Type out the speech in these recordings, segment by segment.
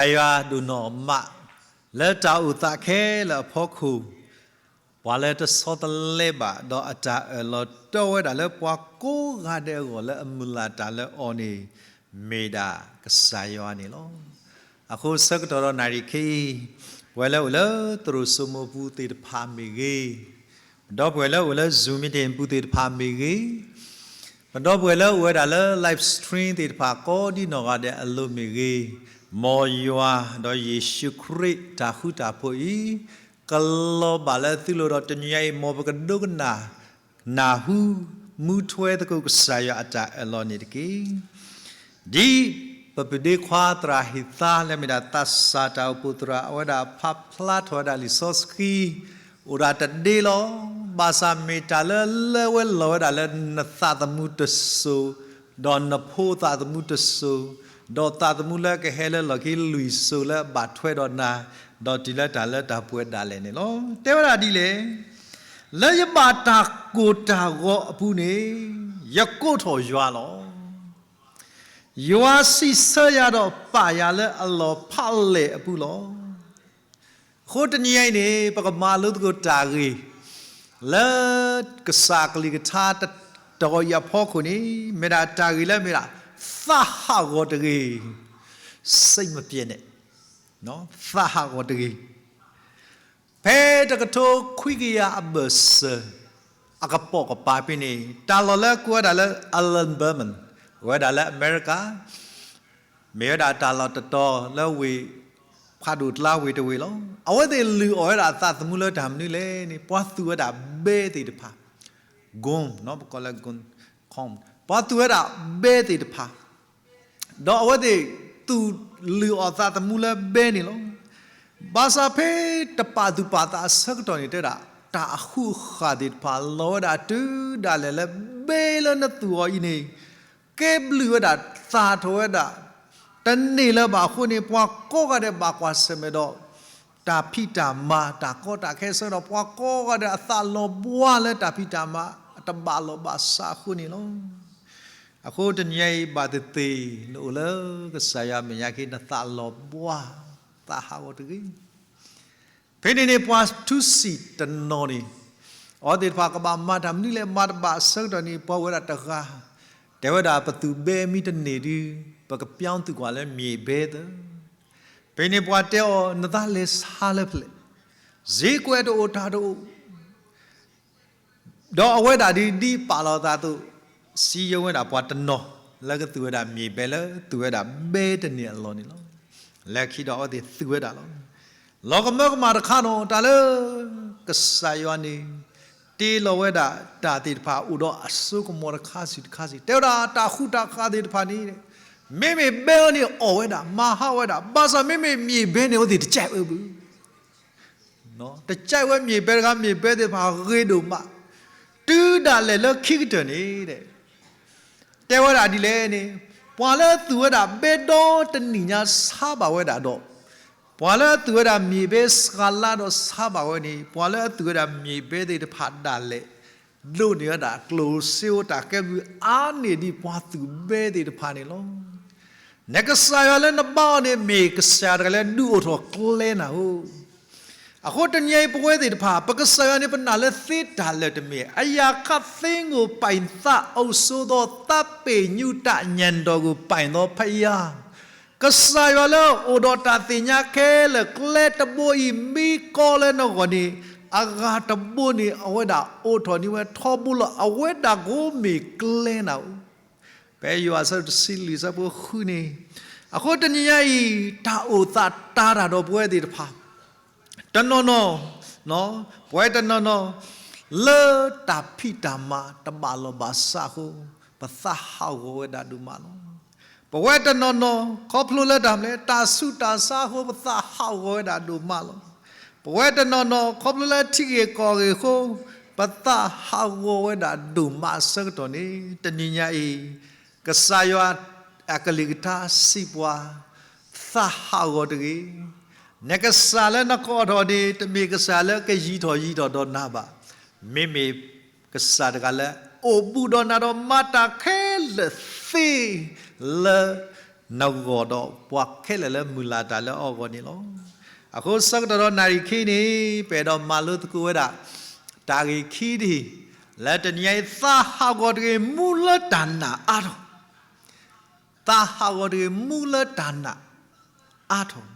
ကစၢ်ယွၤဒိၣ်နီၢ်မး လၢတၢ်အိၣ်သးခဲလၢာ်အဖီခိၣ်, ပှၤလၢတဆီတလဲဘၣ် ဒီးအတၢ်အၢၣ်လီၤတီဝဲဒၣ်လၢပှၤကိးဂၤဒဲးအဂီၢ်လၢအမုၢ်လၢ်တၢ်လၢအီၤန့ၣ် မ့ၢ်ဒၣ်ကစၢ်ယွၤန့ၣ်လီၤ. အဃိဆၢကတီၢ်ဒီးနၣ်ရံၣ်ခဲအံၤ, ပဝဲလၢအိၣ်လၢသရိာ်စိမိးပူၤသ့ၣ်တဖၣ်မ့ၢ်ဂ့ၤ, ပဒီပုၢ်ဝဲၢ်လၢအိၣ်လၢ Zoom meeting ပူၤသ့ၣ်တဖၣ်မ့ၢ်ဂ့ၤ, ပဒီပုၢ်ဝဲၢ်လၢအိၣ်ဝဲဒၣ်လၢ live stream သ့ၣ်တဖၣ်ကိးဒ်နီၢ်ဂၤဒဲးအလိၤမ့ၢ်ဂ့ၤ, မ်ယွၤဒီးယ့ၣ်ၡူးခရံာ်တၢ်ဃူတၢ်ဖိးအံၤ ကလီၤဘၣ်လၢသုလိၤဒီးတနံၤညါအံၤ မ်ပကဒိကနၣ် နၢ်ဟူ မူထွဲသကိးကစၢ်ယွၤအတၢ်အၢၣ်လီၤန့ၣ်တက့ၢ်. ဒ်ပပုၢ်ဒ့ခွါသရၣ်ဟ့ၣ်သါလၢမ့ၢ်ဒၣ်သးစၢ်တၢ်အိၣ်ဖှိၣ်သရၣ် အဝဲဒၣ်ဖးဖျါထီၣ်ဝဲဒၣ်လံာ်စီဆှံ အိၣ်ဒၣ်တဒ့လီၤ. ဘၣ်ဆၣ်မ့ၢ်တၢ်လၢလၢဝဲလီၤဝဲဒၣ်လၢနသးသမူတစိၤ, ဒီးနဖိသးသမူတစိၤ, ဒီးသးသမူလၢကဟဲလၢလီၢ်ခံလွံၢ်စိၤလၢအဘၣ်ထွဲဒီးနၤ, ဒီးတုၤလၢတၢ်လၢတၢ်ပှဲၤဒၣ်လဲာ်န့ၣ်လီၤ. တဲဝဲဒၣ်ဒ်လဲၣ်, လၢယဘၣ်တၢ်ကိၢ်တၢ်ဂီၤအပူၤန့ၣ် ယကိးထီၣ်ယွၤလီၤ. ယွၤစံးဆၢယၤဒီးပာ်ယၤလၢအလီၢ်ဖးလဲၢ်အပူၤလီၤ. အဃိတနံၤအံၤန့ၣ် ပကမၤလိသကိးတၢ်ဂ့ၢ် လၢကစၢ်ကလုၢ်ကထါတတီၤအံၤအဖီခိၣ်န့ၣ် မ့ၢ်ဒၣ်တၢ်ဂ့ၢ်လၢမ့ၢ်ဒၣ် သးဟးဂီၤတဂ့ၤ, စိတ်မပျက်နဲ့, သးဟးဂီၤတဂ့ၤ. ဖဲတကထိခွံကယၤအဘၢၣ်စၢၤ အကပိာ်ကပၤဖဲန့ၣ် တၢ်လီၢ်လၢကိးဝဲဒၣ်လၢ Allan Berman ဝဲဒၣ်လၢအမဲရကၤ မ့ၢ်ဝဲဒၣ်တၢ်လီၢ်တတီၤလၢဝ့ၢ် ဖးဒိၣ်ကျါဝ့ၢ်တဝ့ၢ်လီၤ. အဝဲသ့ၣ်လုၢ်အီၣ်ဝဲဒၣ်အသးသမူလၢတၢ်မနုၤလဲၣ်န့ၣ် ပှၤသူၣ်ဝဲဒၣ်ဘဲသ့ၣ်တဖၣ်, ဂုံ, ပကိးလၢ ဂုံ, ပှၤသူၣ်ဝဲဒၣ်ဘဲသ့ၣ်တဖၣ် ဒီးအဝဲသ့ၣ်သူၣ်လုၢ်အီၣ်သးသမူလၢဘဲန့ၣ်လီၤ. ဘၣ်ဆၣ်ဖဲတပာ်သူၣ်ပာ်သးအဆၢကတီၢ်န့ၣ်တဲဒၣ် တၢ်အဃူအဃာ်သ့ၣ်တဖၣ်လီၤဝဲဒၣ်တုၤဒၣ်လဲာ်လၢ ဘဲလၢနသူၣ်အီၤအံၤန့ၣ် ကဲဘျုးဝဲဒၣ်သၣ်ထီၣ်ဝဲဒၣ် တန့ၢ်လၢၤဘၣ်အဃိန့ၣ် ပှၤကိးဂၤဒဲးဘၣ်ကွၢ်ဆၢၣ်မဲာ်ဒီး တၢ်ဖံးတၢ်မၤ တၢ်ကီတၢ်ခဲဆၢကတီၢ် ပှၤကိးဂၤဒဲးအသးလီၤဘှါလၢတၢ်ဖံးတၢ်မၤ အတဘၣ်လီၢ်ဘၣ်စးအဃိန့ၣ်လီၤ. အဃိတနံၤအံၤဘၣ်သ့ၣ်သ့ၣ် နအိၣ်လၢကစၢ်ယွၤမဲာ်ညါခ့ နသးလီၤဘှါ သးဟးဂီၤတဂ့ၤ. ဖဲန့ၣ်န့ၣ် ပှၤထူစံၣ်တနီၤန့ၣ် အဝဲသ့ၣ်တဖၣ်ကဘၣ်မၤတၢ်မနုၤလဲၣ် မၤတဘၣ်အဆၢကတီၢ်န့ၣ် ပှၤဝဲဒၣ်တဂၤ တဲဝဲဒၣ် ပသူၣ်ဘဲမ့ၢ်တန့ၢ်ဒုး ပကပျီသူၣ်ကွၢ်လၢမြေဘဲသၢ. ဖဲန့ၣ်ပှၤတဲအီၤ နသးလဲၤဆါလၢဖဲလဲၣ်, စ့ကွဲးတအိၣ်တၢ်တအိၣ် ဒီးအဝဲဒၣ်ဒ် ဒ်ပာ်လီၤအသးအသိး စံယိဝဲဒၣ်ပှၤတနီၤ လၢကသူၣ်ဝဲဒၣ်မြေဘဲလၢသူၣ်ဝဲဒၣ်ဘဲတန့ၢ်အလီၢ်န့ၣ်လီၤ. လၢခံဒီးအဝဲသ့ၣ်သူၣ်ဝဲဒၣ်လီၤ. လီၤကမၢကမၣ်တခါနီၤ တၢ်လၢကစၢ်ယွၤန့ၣ် တ့လီၤဝဲဒၣ်တၢ်သ့ၣ်တဖၣ်အိၣ်ဒီးအစိကမီၤတခါဆံးတခါဆံး တဲဝဲဒၣ်တၢ်ဃူတၢ်ဃာ်သ့ၣ်တဖၣ်န့ၣ် မ့မ့ၢ်ဘဲအီၤန့ၣ်အီၣ်ဝဲဒၣ် မၤဟးဝဲဒၣ် ဘၣ်ဆၣ်မ့မ့ၢ်မြေဘဲန့ၣ် အဝဲသ့ၣ်တကဲးဝဲဘၣ် တကဲးဝဲမြေဘဲတဂၤ မြေဘဲသ့ၣ်တဖၣ်ဂ့ၤဒိၣ်မး တုၤဒၣ်လဲာ်လၢခံကတၢၢ်န့ၣ် တဲဝဲဒၣ်ဒ်လဲၣ်န့ၣ် ပှၤလၢအသူၣ်ဝဲဒၣ်ဘဲဒီတနံၣ်ညါဆါဘၣ်ဝဲဒၣ်ဒီး ပှၤလၢအသူၣ်ဝဲဒၣ်မြေဘဲစှၤလါဒီးဆါဘၣ်ဝဲန့ၣ် ပှၤလၢအသူၣ်ဝဲဒၣ်မြေဘဲသ့ၣ်တဖၣ်ဒၣ်လဲာ် ဒိးန့ၢ်ဝဲဒၣ်ကျိၣ်စ့အိၣ်တၢ်ကဲဘျုးအါန့ၢ်ဒ်ပှၤသူၣ်ဘဲသ့ၣ်တဖၣ်န့ၣ်လီၤ. နကစၢ်ယွၤလၢနဘါအီၤန့ၣ် မ့ၢ်ကစၢ်ယွၤတဂၤလၢဒုးအိၣ်ထီၣ်ကျဲနၤဧိၤ အဃိတနံၤအံၤပဝဲသ့ၣ်တဖၣ် ပကစၢ်ယွၤန့ၣ် ပနာ်လၢသ့တၢ်လၢာ်တမ့ၢ် အရာခပ်သင်းကိုပိုင်သတ် အုပ်စိုးသော သးပ့ၤညူးတတ်ညဏ်တော်ကိုပိုင်သောဘုရား ကစၢ်ယွၤလၢအိၣ်ဒီးတၢ်သ့ၣ်ညါခဲလၢာ် ကျဲတဘိအံၤ မ့ၢ်ကီလၢနဂီၢ်န့ၣ် အဂၤတဘိန့ၣ် အဝဲဒၣ်အိးထီၣ်န့ၢ်ဝဲထီဘိလီၤ. အဝဲဒၣ်ကအိၣ်မ့ၢ်ကျဲနၤဧိၤ ဖဲယိၤဟၣ်အဆၢတဆံလွံၢ်အဆၢဖိဃုန့ၣ် အဃိတနံၤညါအံၤ တၢ်အိၣ်သးတၤတၢ်ဒီးပဝဲသ့ၣ်တဖၣ် တနီၤနီၤ, ပဝဲတနီၤနီၤ လၢတၢ်ဖံးတၢ်မၤတဘၣ်လီၢ်ဘၣ်စးအဃိ ပသးဟးဂီၤဝဲဒၣ်ဒိၣ်မးလီၤ. ပဝဲတနီၤနီၤ ခီဖျိလၢတၢ်မနုၤလဲၣ် တၢ်ဆူးတၢ်ဆါအဃိ ပသးဟးဂီၤဝဲဒၣ်ဒိၣ်မးလီၤ. ပဝဲတနီၤနီၤ ခီဖျိလၢထံဂ့ၢ်ကီၢ်ဂ့ၢ်အဃိ ပသးဟးဂီၤဝဲဒၣ်ဒိၣ်မးအဆၢကတီၢ်န့ၣ် တနံၤညါအံၤ ကစၢ်ယွၤအကလုၢ်ကထါစံးပှၤ သးဟးဂီၤတဂ့ၤ. နကစၢ်လၢနကိးထီၣ်န့ၣ် တမ့ၢ်ကစၢ်လၢကယံၤထီၣ်ယံၤထီၣ်ဒီးနၤဘၣ်. မ့မ့ၢ်ကစၢ်တဂၤလၢ အိၣ်ဘူးဒီးနၤဒီးမၤတၢ်ခဲလၢာ်သ့လၢ နဂီၢ်ဒီးပှၤခဲလၢာ်လၢမုၢ်လၢ်တၢ်လၢအဂီၢ်န့ၣ်လီၤ. အဃိဆၢကတီၢ်ဒီးနၣ်ရံၣ်ခံန့ၣ် ပအဲၣ်ဒိးမၤလိသကိးဝဲဒၣ် တၢ်ဂ့ၢ်ခံဒ်အံၤ, လၢတနံၤအံၤ သးဟးဂီၤတဂ့ၤ မူလၢတၢ်နာ်အါထီၣ် သးဟးဂီၤတဂ့ၤ မူလၢတၢ်နာ်အါထီၣ်,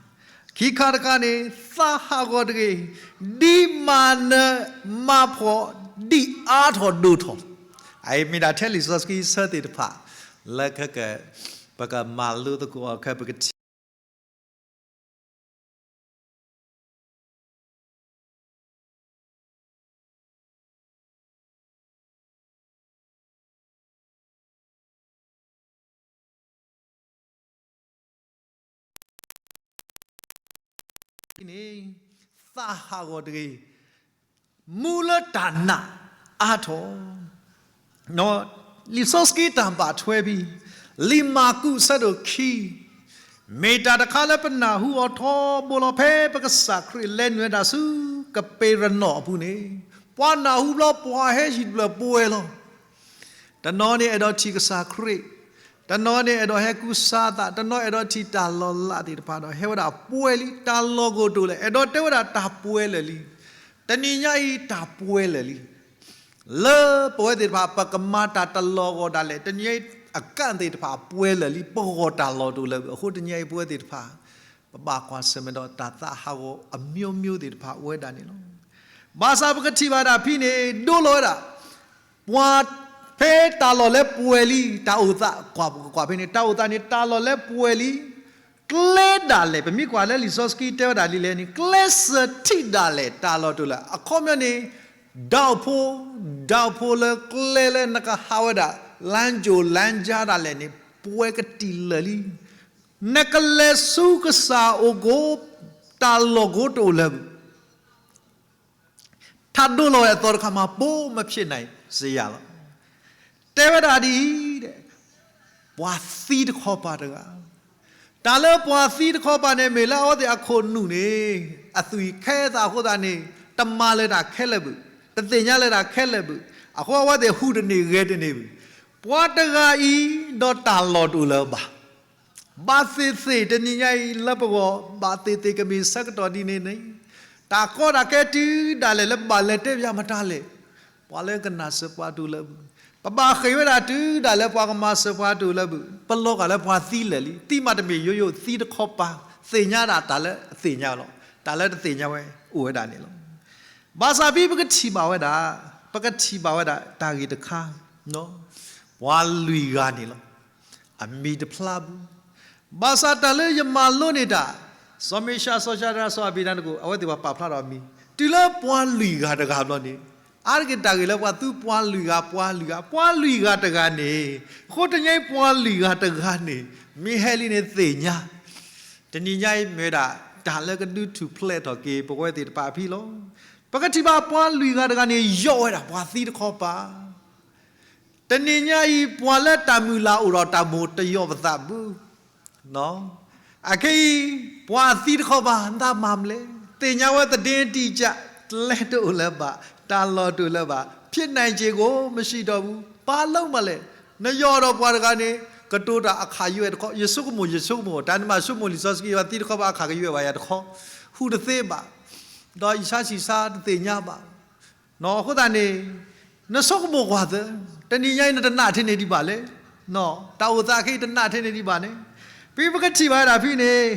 ခံခါတခါန့ၣ် သးဟးဂီၤတဂ့ၤ ဒ်မၤနၢၤမၤဖှီၣ်ဒံးအါထီၣ်ဒိၣ်ထီၣ်, အအံၤမ့ၢ်ဒၣ်ထဲလံာ်စီဆှံဆၢသ့ၣ်တဖၣ် လၢ ပကမၤလိသကိးအီၤခဲ ပကထံၣ် န့ၣ် သးဟးဂီၤတဂ့ၤ မူလၢတၢ်နာ်အါထီၣ်, လံာ်စီဆှံတၢ်ဘၣ်ထွဲဖဲ လံာ်မၢ်ကူးအဆၢဒိၣ်ခံ မ့ၢ်တၢ်တခါလၢပနၢ်ဟူအီၤထီဘိလီၤ. ဖဲပကစၢ်ခရံာ်လဲၤနုာ်ဝဲဒၣ်ဆူကပ့းရနီၣ်အပူၤန့ၣ် ပှၤနၢ်ဟူဘျီ ပှၤဟဲဟံၣ်တဖျၢၣ်ပှဲၤလီၤ. တနီၤန့ၣ်အဲၣ်ဒိးထံၣ်ကစၢ်ခရံာ်, တနီၤန့ၣ်အဲၣ်ဒိးဟဲကူစါသး, တနီၤအဲၣ်ဒိးထံၣ်တၢ်လီၤလးသ့ၣ်တဖၣ်ဒီး ဟဲဝဲဒၣ်ပှဲၤလံ. တၢ်လီၢ်ကအိၣ်တအိၣ်လဲၣ်, အဲၣ်ဒိးတဲဝဲဒၣ်တၢ်ပှဲၤလၢာ်လံ. တနံၤညါအံၤတၢ်ပှဲၤလၢာ်လံ. လၢပဝဲသ့ၣ်တဖၣ် ပကမၤတၢ်တလီၢ်ဂီၢ်ဒၣ်လဲာ်, တနံၤညါအံၤအကၣ်သ့ၣ်တဖၣ်ပှဲၤလၢာ်လံ, ပဂီၢ်တၢ်လီၢ်တအိၣ်လၢၤဘၣ်. အဃိတနံၤညါအံၤပဝဲသ့ၣ်တဖၣ် ပဘၣ်ကွၢ်ဆၢၣ်မဲာ်ဒီးတၢ်သးဟးဂီၤအမျိုးမျိုးသ့ၣ်တဖၣ်အိၣ်ဝဲဒၣ်န့ၣ်လီၤ. ဘၣ်ဆၣ်ပကထံၣ်ဘၣ်ဒၣ်ဖဲန့ၣ် ဒိလီၤဝဲဒၣ် ပှၤဖဲတၢ်လီၢ်လၢပှဲၤလံ တၢ်အိၣ်သး, ကွၢ်ပကကွၢ်ဖဲန့ၣ် တၢ်အိၣ်သးန့ၣ် တၢ်လီၢ်လၢပှဲၤလံ, ကျဲဒၣ်လဲာ်, ပမ့ၢ်ကွၢ်လၢလံာ်စီဆှံတဲဝဲဒၣ်ဒ်လဲၣ်န့ၣ် ကျဲစၢၤထံၣ်ဒၣ်လဲာ် တၢ်လီၢ်တအိၣ်လၢၤ. အခီပညီန့ၣ် ဒၣ်အိၣ်ဖိ, ဒၣ်အိၣ်ဖိလၢကျဲလၢနကဟးဝဲဒၣ် လမ်းကြိုလမ်းကြား ဒၣ်လဲာ်န့ၣ် ပှဲၤကတံာ်လၢာ်လံ. နကလဲၤဆူကစၢ်အအိၣ်ကိး တၢ်လီၢ်ကိးတအိၣ်လၢၤဘၣ်. ထးဒိလီၤဝဲအသီတခါ မှ ဘိမဖြစ်နိုင်စရာလီၤ. တဲဝဲဒၣ်ဒ်အံၤ, ပှၤသံတခီပၤတဂၤ, တၢ်လၢပှၤသံတခီပၤန့ၣ် မ့ၢ်လၢအဝဲသ့ၣ်အခိၣ်နူာ်န့ၣ် အသွံၣ်ခဲအသးအဃိသတးန့ၣ် တမၤလၢၤတၢ်ခဲလၢာ်ဘၣ်, တသ့ၣ်ညါလၢၤတၢ်ခဲလၢာ်ဘၣ်. အဃိအဝဲသ့ၣ်ဟူးတန့ၢ်ဂဲၤတန့ၢ်ဘၣ်. ပှၤတဂၤအံၤ ဒီးတၢ်လီၢ်တအိၣ်လၢၤဘၣ်. ဘၣ်သ့ၣ်သ့ၣ်တနံၤညါအံၤလၢပဂီၢ် ဘၣ်သ့ၣ်သ့ၣ်ကမ့ၢ်ဆၢကတီၢ်ဒ်န့ၣ်န့ၣ်, တၢ်ကီတၢ်ခဲတုၤဒၣ်လဲာ်လၢဘၣ်လဲၤတဲပယီၤမတၤလဲၣ်, ပှၤလၢကနၢ်စၢၤပှၤတအိၣ်လၢၤဘၣ်. ပဘၣ်ဃ့ၢ်ဝဲဒၣ်တုၤဒၣ်လဲာ်ပှၤကမၤစၢၤပှၤတအိၣ်လၢၤဘၣ်. ပလီၤဂာ်လၢပှၤသံလၢာ်လံ, သံမးတမ့ၢ်ယိယိသံတခီပၤ, သ့ၣ်ညါဒၣ်တၢ်လၢအသ့ၣ်ညါလီၤ, တၢ်လၢတသ့ၣ်ညါဝဲအိၣ်ဝဲဒၣ်န့ၣ်လီၤ. ဘၣ်ဆၣ်ဖဲပကထံၣ်ဘၣ်ဝဲဒၣ်, ပကထံၣ်ဘၣ်ဝဲဒၣ်တၢ်ဂ့ၢ်တခါ, ပှၤလွံၢ်ဂၤန့ၣ်လီၤ. အမံၤတဖျါဘၣ်. ဘၣ်ဆၣ်တၢ်လၢယမၤလိန့ၢ်တၢ်, စီၤမ့ၡး, စီၤၡါဒြး, စီၤအဘ့းနဒကိၣ်, အဝဲသ့ၣ်ပှၤပာ်ဖျါထီၣ်အမံၤ, တုၤလၢပှၤလွံၢ်ဂၤတဂၤဘျီန့ၣ်, အါတက့ၢ်တၢ်ဂ့ၢ်လၢပှၤသူပှၤလွံၢ်ဂၤ, ပှၤလွံၢ်ဂၤတဂၤန့ၣ်, အဃိတနံၤညါအံၤပှၤလွံၢ်ဂၤတဂၤန့ၣ်, မ့ၢ်ဟဲလံန့ၣ်သ့ၣ်ညါ, တနံၤညါအံၤမ့ၢ်ဝဲဒၣ် တၢ်လၢကဒုးထူၣ်ဖျဲးထီၣ်က့ၤပဝဲသ့ၣ်တဖၣ်အဖံလီၤ. ပကထံၣ်ဘၣ်ပှၤလွံၢ်ဂၤတဂၤန့ၣ် ယီၢ်ဝဲဒၣ်ပှၤသံတခီပၤ တနံၤညါအံၤ ပှၤလၢတၢ်မုၢ်လၢ်အိၣ်ဒီးတၢ်မိၣ်တယီၢ်ပသးဘၣ်. အခဲအံၤ ပှၤသံတခီပၤ နတၢ်မၤမလဲၣ်, သ့ၣ်ညါဝဲသဒ့တံၢ်ကၢ်, ကျဲတအိၣ်လၢၤဘၣ်, တၢ်လီၢ်တအိၣ်လၢၤဘၣ်, ဖြစ်နိုင်ခြေကို မရှိတော့ဘူး, ဘာလုပ်မလဲ, နယီၢ်ဒီးပှၤတဂၤန့ၣ် ကတိၤတၢ်အခါယွဲၢ်တခီ, ယဆိကမိၣ်, ယဆိကမိၣ်, တၢ်နမၤဆိကမိၣ်လံာ်စီဆှံ ယွၤသံတခီပၤအခါကယွဲၢ်ဘၣ်ယၤတခီ, ဟူးတသ့ဘၣ်, ဒီးအံၣ်ဆါဆံၣ်ဆါတသ့ၣ်ညါဘၣ်. အဃိသတးန့ၣ် နဆိကမိၣ်ကွၢ်သ့, တနံၤညါအံၤနတနာ်ထဲန့ၣ်ဒံးဘၣ်လဲၣ်. တၢ်အိၣ်သးခဲအံၤတနာ်ထဲန့ၣ်ဒံးဘၣ်န့ၣ်, ဖဲပကထံၣ်ဘၣ်ဝဲဒၣ်ဖဲန့ၣ်,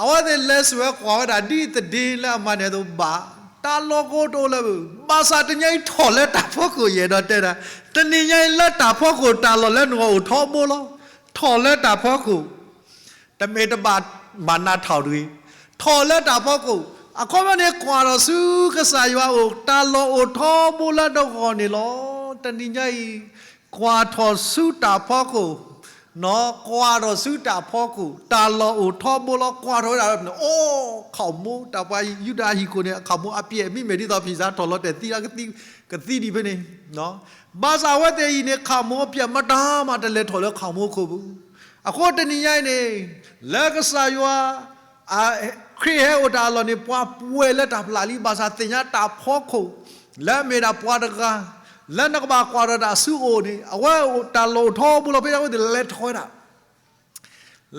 အဝဲသ့ၣ်လဲၤစံးဝဲကွၢ်ဝဲဒၣ်ဒ်သဒ့လၢအမၤန့ၢ်အသိးဘၣ်, တၢ်လီၢ်ကိးတအိၣ်လၢၤဘၣ်. ဘၣ်ဆၣ်တနံၤညါအံၤထီၣ်လၢတၢ်ဖီခိၣ် ယအဲၣ်ဒိးတဲဒၣ်, တနံၤညါအံၤလၢတၢ်ဖီခိၣ် တၢ်လီၢ်လၢနဂီၢ်အိၣ်ထီဘိလီၤ. ထီၣ်လၢတၢ်ဖီခိၣ် တမ့ၢ်တဘၣ်မၤနးထီၣ်တဂ့ၤ, ထီၣ်လၢတၢ်ဖီခိၣ်, အခီပညီန့ၣ် ကွၢ်ထီၣ်ဆူကစၢ်ယွၤအအိၣ်, တၢ်လီၢ်အိၣ်ထီဘိလၢနဂီၢ်န့ၣ်လီၤ. တနံၤညါအံၤ ကွၢ်ထီၣ်ဆူတၢ်ဖီခိၣ်, ကွၢ်ထီၣ်ဆူတၢ်ဖီခိၣ်, တၢ်လီၢ်အိၣ်ထီဘိလီၤ. ကွၢ်ထီၣ်ဝဲဒၣ်န့ၣ်, အိ ခီၣ်မိၢ်, တၢ်ပှၤယူဒၤဟံၣ်ခိၣ်န့ၣ် အခီၣ်မိၢ်အပျဲၢ် မ့မ့ၢ်ဒ်သိးဖံၣ်စါထီၣ်လီၤတဲာ်သံ ကသံဒံးဖဲန့ၣ် ဘၣ်ဆၣ်အဝဲသ့ၣ်အံၤန့ၣ် ခီၣ်မိၢ်အပျဲၢ်မတၤမးတလဲၤထီၣ်လၢခီၣ်မိၢ်ခိၣ်ပူၤ. အဃိတနံၤညါအံၤန့ၣ် လၢကစၢ်ယွၤ ခရံာ်ဟဲအိၣ်တၢ်အလီၢ်န့ၣ် ပှၤပှဲၤလၢတၢ်ဖျးလံ. ဘၣ်ဆၣ်သ့ၣ်ညါတၢ်ဖီခိၣ် လၢအမ့ၢ်ဒၣ်ပှၤတဂၤ လၢနကဘၣ်ကွၢ်ထီၣ်တၢ်ဆူအအိၣ်န့ၣ် အဝဲတၢ်လီၢ်အိၣ်ထီဘိလီၤ. ဖဲအဝဲသ့ၣ်လဲၤထီၣ်ဝဲဒၣ်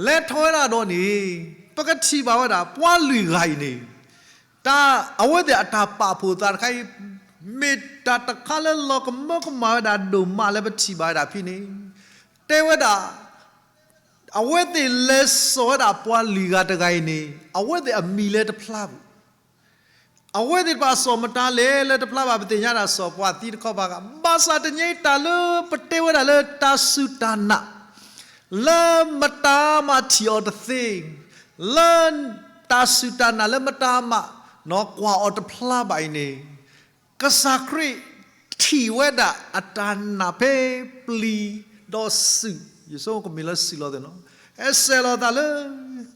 လဲၤထီၣ်ဝဲဒၣ်ဒီးန့ၣ်, ပကထံၣ်ဘၣ်ဝဲဒၣ် ပှၤလွံၢ်ဂၤအံၤန့ၣ်, တၢ်အဝဲသ့ၣ်အတၢ်ပာ်ဖှိၣ်သးတခါအံၤ, မ့ၢ်တၢ်တခါလၢလီၤကမၢကမၣ်ဝဲဒၣ်ဒိၣ်မးလၢပထံၣ်ဘၣ်ဝဲဒၣ်ဖဲန့ၣ်, တဲဝဲဒၣ် အဝဲသ့ၣ်လဲၤစိာ်ဝဲဒၣ်ပှၤလွံၢ်ဂၤတဂၤအံၤန့ၣ် အဝဲသ့ၣ်အမံၤလၢတဖျါဘၣ်. အဝဲသ့ၣ်တဖၣ်စိာ်မတၤလဲၣ်လၢတဖျါဘၣ် ပသ့ၣ်ညါဒၣ် စိာ်ပှၤသံတခီပၤဂၤ, ဘၣ်ဆၣ်တနံၤအံၤတၢ်လၢပတဲဝဲဒၣ်လၢတၢ်စူၢ်တၢ်နာ် လၢမတၤမၤထံၣ်အီၤတသ့, လၢတၢ်စူၢ်တၢ်နာ်လၢမတၤမၤ ကွၢ်အီၤတဖျါဘၣ်အံၤန့ၣ်, ကစၢ်ခရံာ်ထံၣ်ဝဲဒၣ်အတၢ်နာ်ဖဲပျံၤဒီးစူၢ်, ယဆိကမိၣ်လၢစူၢ်လီၤသ့ၣ်နီၤ, ဟဲစဲးလီၤသးလၢ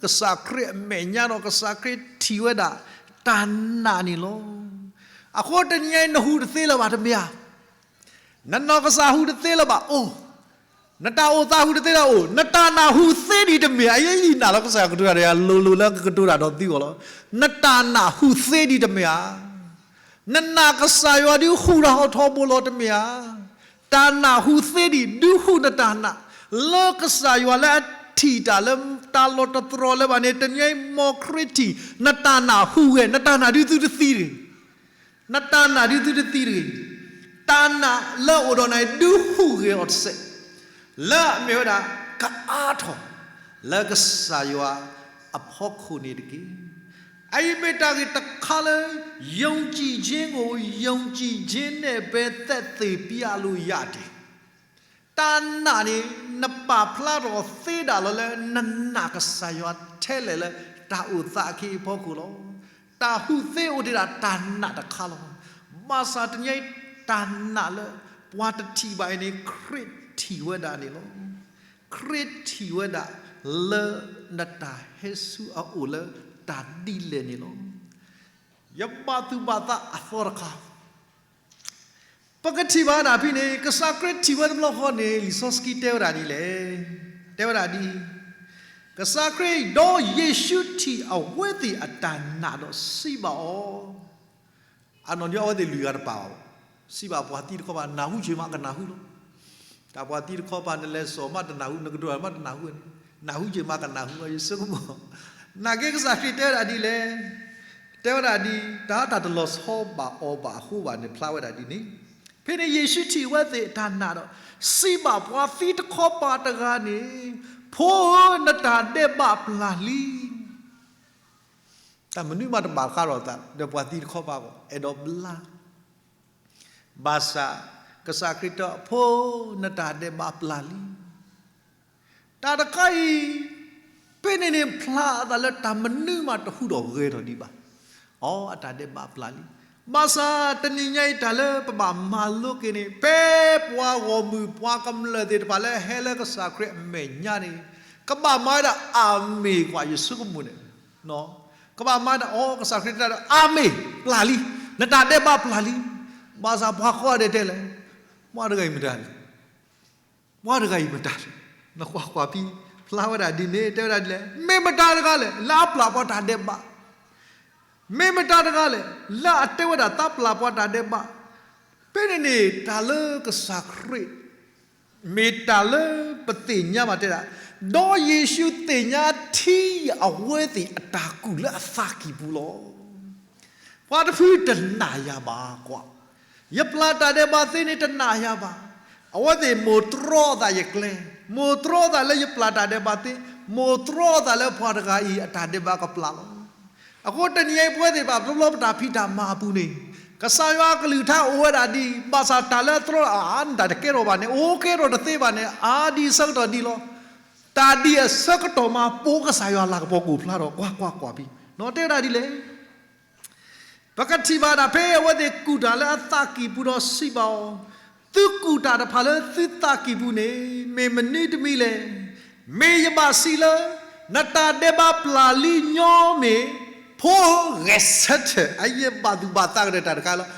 ကစၢ်ခရံာ်အမဲာ်ညါဒီး ကစၢ်ခရံာ်ထံၣ်ဝဲဒၣ်တၢ်နာ်န့ၣ်လီၤ. အဃိတနံၤအံၤနဟူးတသ့လၢၤဘၣ်တမ့ၢ်ဧါ. နနီၢ်ကစၢ်ဟူးတသ့လၢၤဘၣ်အိၣ်, နတၢ်အိၣ်သးဟူးတသ့လၢၤအိၣ်, နတၢ်နာ်ဟူးသ့ဒံးတမ့ၢ်ဧါ. ယနာ်လၢကစၢ်ယွၤကတိၤတၢ်ဒီးယၤလိၤလိၤလၢကကတိၤတၢ်ဒီးသုဂီၢ်လီၤ. နတၢ်နာ်ဟူးသ့ဒံးတမ့ၢ်ဧါ. နနာ်ကစၢ်ယွၤဒုးဟူးထီၣ်ဟီၣ်ထီဘိလီၤတမ့ၢ်ဧါ. တၢ်နာ်ဟူးသ့ဒံး ဒုးဟူးနတၢ်နာ်, လၢကစၢ်ယွၤလၢအထံၣ်တၢ်လၢတၢ်လီၢ်တတြီၤလၢၤဘၣ်န့ၣ် တနံၤအံၤမ်ခရံာ်ထံၣ် နတၢ်နာ်ဟူးဂဲၤ, နတၢ်နာ်ဒုးသုတသံတဂ့ၤ. နတၢ်နာ်ဒုးသုတသံတဂ့ၤ. တၢ်နာ်လၢအအိၣ်ဒီးနၤအံၤ ဒုးဟူးဂဲၤအီၤတစဲး, လၢအမ့ၢ်ဝဲဒၣ် ကအါထီၣ် လၢကစၢ်ယွၤအဖီခိၣ်န့ၣ်တက့ၢ်. အအံၤမ့ၢ်တၢ်ဂ့ၢ်တခါလၢ ယုံကြည်ခြင်းကို ယုံကြည်ခြင်းနဲ့ပဲ သက်သေပြရလို့ရတယ်. တၢ်နာ်န့ၣ် နပာ်ဖျါထီၣ်သ့ဒၣ်လီၤလၢ နနာ်ကစၢ်ယွၤထဲလဲၣ်လၢ တၢ်အိၣ်သးအခ့အဖီခိၣ်လီၤ. တၢ်ဟူးသ့အိၣ်ဒံးဒၣ်တၢ်နာ်တခါလီၤ. ဘၣ်ဆၣ်တနံၤအံၤ တၢ်နာ်လၢပှၤတထံၣ်ဘၣ်အံၤန့ၣ် ခရံာ်ထံၣ်ဝဲဒၣ်န့ၣ်လီၤ. ခရံာ်ထံၣ်ဝဲဒၣ်လၢနတၢ်ဟဲဆူအအိၣ်လၢတၢ်ဒ်လဲၣ်န့ၣ်လီၤ. ယဘၣ်သူၣ်ဘၣ်သးအသီတခါ ပကထံၣ်ဘၣ်ဒၣ်ဖဲန့ၣ် ကစၢ်ခရံာ်ထံၣ်ဝဲတဘျီဃီန့ၣ် လံာ်စီဆှံတဲဝဲဒၣ်ဒ်လဲၣ်. တဲဝဲဒၣ်ဒ်အံၤ, ကစၢ်ခရံာ်, ဒီးယ့ၣ်ၡူးထံၣ်အဝဲသ့ၣ်အတၢ်နာ်ဒီးစံးဘၣ်အီၤ, အနီၢ်ဒုးအဝဲသ့ၣ်လွံၢ်ဂၤတပာ်ဘၣ်, စံးဘၣ်ပှၤသံတခီပၤ နၢ်ဟူက့ၤမးကနၢ်ဟူလီၤ. တၢ်ပှၤသံတခီပၤ နလဲၤစိာ်မးတနၢ်ဟူ, နကတိၤမးတနၢ်ဟူ, နၢ်ဟူက့ၤမးကနၢ်ဟူလီၤ ယဆိကမိၣ်. နာ်က့ကစၢ်ခရံာ်တဲဝဲဒၣ်ဒ်လဲၣ်. တဲဝဲဒၣ်ဒ် တၢ်တၢ်တလီၤဆီဘၣ်အီၤဘၣ်အဃိဘၣ်န့ၣ် ဖျါဝဲဒၣ်ဒ်န့ၣ်. ဖဲန့ၣ်ယ့ၣ်ၡူးထံၣ်ဝဲသ့ၣ်တၢ်နာ်ဒီး စံးဘၣ်ပှၤသံတခီပၤတဂၤန့ၣ်, ဖိဧၢ, နတၢ်ဒဲးဘးပျၢ်လံ. တၢ်မနုၤမးတဘၣ်ဃးဒီးသးဒီးပှၤသံတခီပၤအဂီၢ်, အဲၣ်ဒိးဘျါ ဘၣ်ဆၣ် ကစၢ်ခရံာ်တဲ ဖိ, နတၢ်ဒဲးဘးပျၢ်လံ. တၢ်တခါအံၤ ဖဲန့ၣ်န့ၣ်ဖျါအသးလၢတၢ်မနုၤမးတဟူးထီၣ်ဂဲၤထီၣ်ဒံးဘၣ်. အိ အတၢ်ဒဲးဘးပျၢ်လံ. ဘၣ်ဆၣ်တနံၤညါအံၤတၢ်လၢပဘၣ်မၤလိက့ၤန့ၣ် ဖဲပှၤဂီၢ်မုၢ်ပှၤကမျၢၢ်သ့ၣ်တဖၣ်လၢဟဲလၢကစၢ်ခရံာ်အမဲာ်ညါန့ၣ် ကဘၣ်မၤဝဲဒၣ်အၤမ့ၣ်ကွၢ် ယဆိကမိၣ်န့ၣ် ကဘၣ်မၤဒၣ် အိ ကစၢ်ခရံာ်တဲဒၣ် အၤမ့ၣ်, ပျၢ်လံ, နတၢ်ဒဲးဘးပျၢ်လံ. ဘၣ်ဆၣ်ပှၤကိးဂၤဒဲးတဲလဲၣ်, ပှၤတဂၤအံၤမတၤလဲၣ်, ပှၤတဂၤအံၤမတၤလဲၣ်. နကွၢ်ကွၢ်ဖဲ ဖျါဝဲဒၣ်ဒ်န့ၣ် တဲဝဲဒၣ်ဒ်လဲၣ်, မ့ၢ်မတၤတဂၤလဲၣ် လၢအပျၢ်ပှၤတၢ်ဒဲးဘး, မ့ၢ်မတၤတဂၤလဲၣ် လၢအတဲဝဲဒၣ်သးပျၢ်ပှၤတၢ်ဒဲးဘး. ဖဲန့ၣ်န့ၣ် တၢ်လၢကစၢ်ခရံာ် မ့ၢ်တၢ်လၢပသ့ၣ်ညါဘၣ်တဲဒၣ်, ဒီးယ့ၣ်ၡူးသ့ၣ်ညါထံအဝဲသ့ၣ်အတၢ်ကူၣ်လၢအသးကံၢ်ပူၤလီၤ. ပှၤတဖုတနာ်ယၤဘၣ်ကွၢ်, ယပျၢ်တၢ်ဒဲးဘးသ့န့ၣ်တနာ်ယၤဘၣ်. အဝဲသ့ၣ်မိၢ်တြီအသးယကျဲ, မိၢ်တြီအသးလၢယပျၢ်တၢ်ဒဲးဘးသ့, မိၢ်တြီအသးလၢပှၤတဂၤအံၤအတၢ်ဒဲးဘးကပျၢ်လီၤ. အဃိတနံၤအံၤပဝဲသ့ၣ်တဖၣ် ပျီပျီပတၢ်ဖံးတၢ်မၤအပူၤန့ၣ်, ကစၢ်ယွၤအကလုၢ်ကထါအိၣ်ဝဲဒၣ်ဒ်အံၤ, ဘၣ်ဆၣ်တၢ်လၢအတြီအီၤ အါ နတၢ်တကဲထီၣ်ဘၣ်န့ၣ်, အိၣ်ကဲထီၣ်တသ့ဘၣ်န့ၣ်, အါဒ်အဆၢကတီၢ်ဒ်လီၤ. တၢ်ဒ်အဆၢကတီၢ်မး ပိကစၢ်ယွၤလၤကပီၤကအိၣ်ဖျါထီၣ်, ကွၢ်ကွၢ်ကွၢ်ဖဲ တဲဝဲဒၣ်ဒ်လဲၣ်. ပကထံၣ်ဘၣ်ဒၣ်ဖဲအဝဲသ့ၣ်ကူၣ်တၢ်လၢအသးကံၢ်ပူၤဒီးစံးဘၣ်အီၤ, သုကူၣ်တၢ်တဖၣ်လၢသုသးကံၢ်ပူၤန့ၣ် မ့ၢ်မနုၤတမံၤလဲၣ်. မ့ၢ်ယဘၣ်စံးလၢ နတၢ်ဒဲးဘးပျၢ်လံညီမ့ၢ်, ဖိဧၢ, ဂဲၤဆၢထၢၣ်. အယဲၢ်ဘၣ်သူၣ်ဘၣ်သးကတၢၢ်တၢ်တခါလီၤ.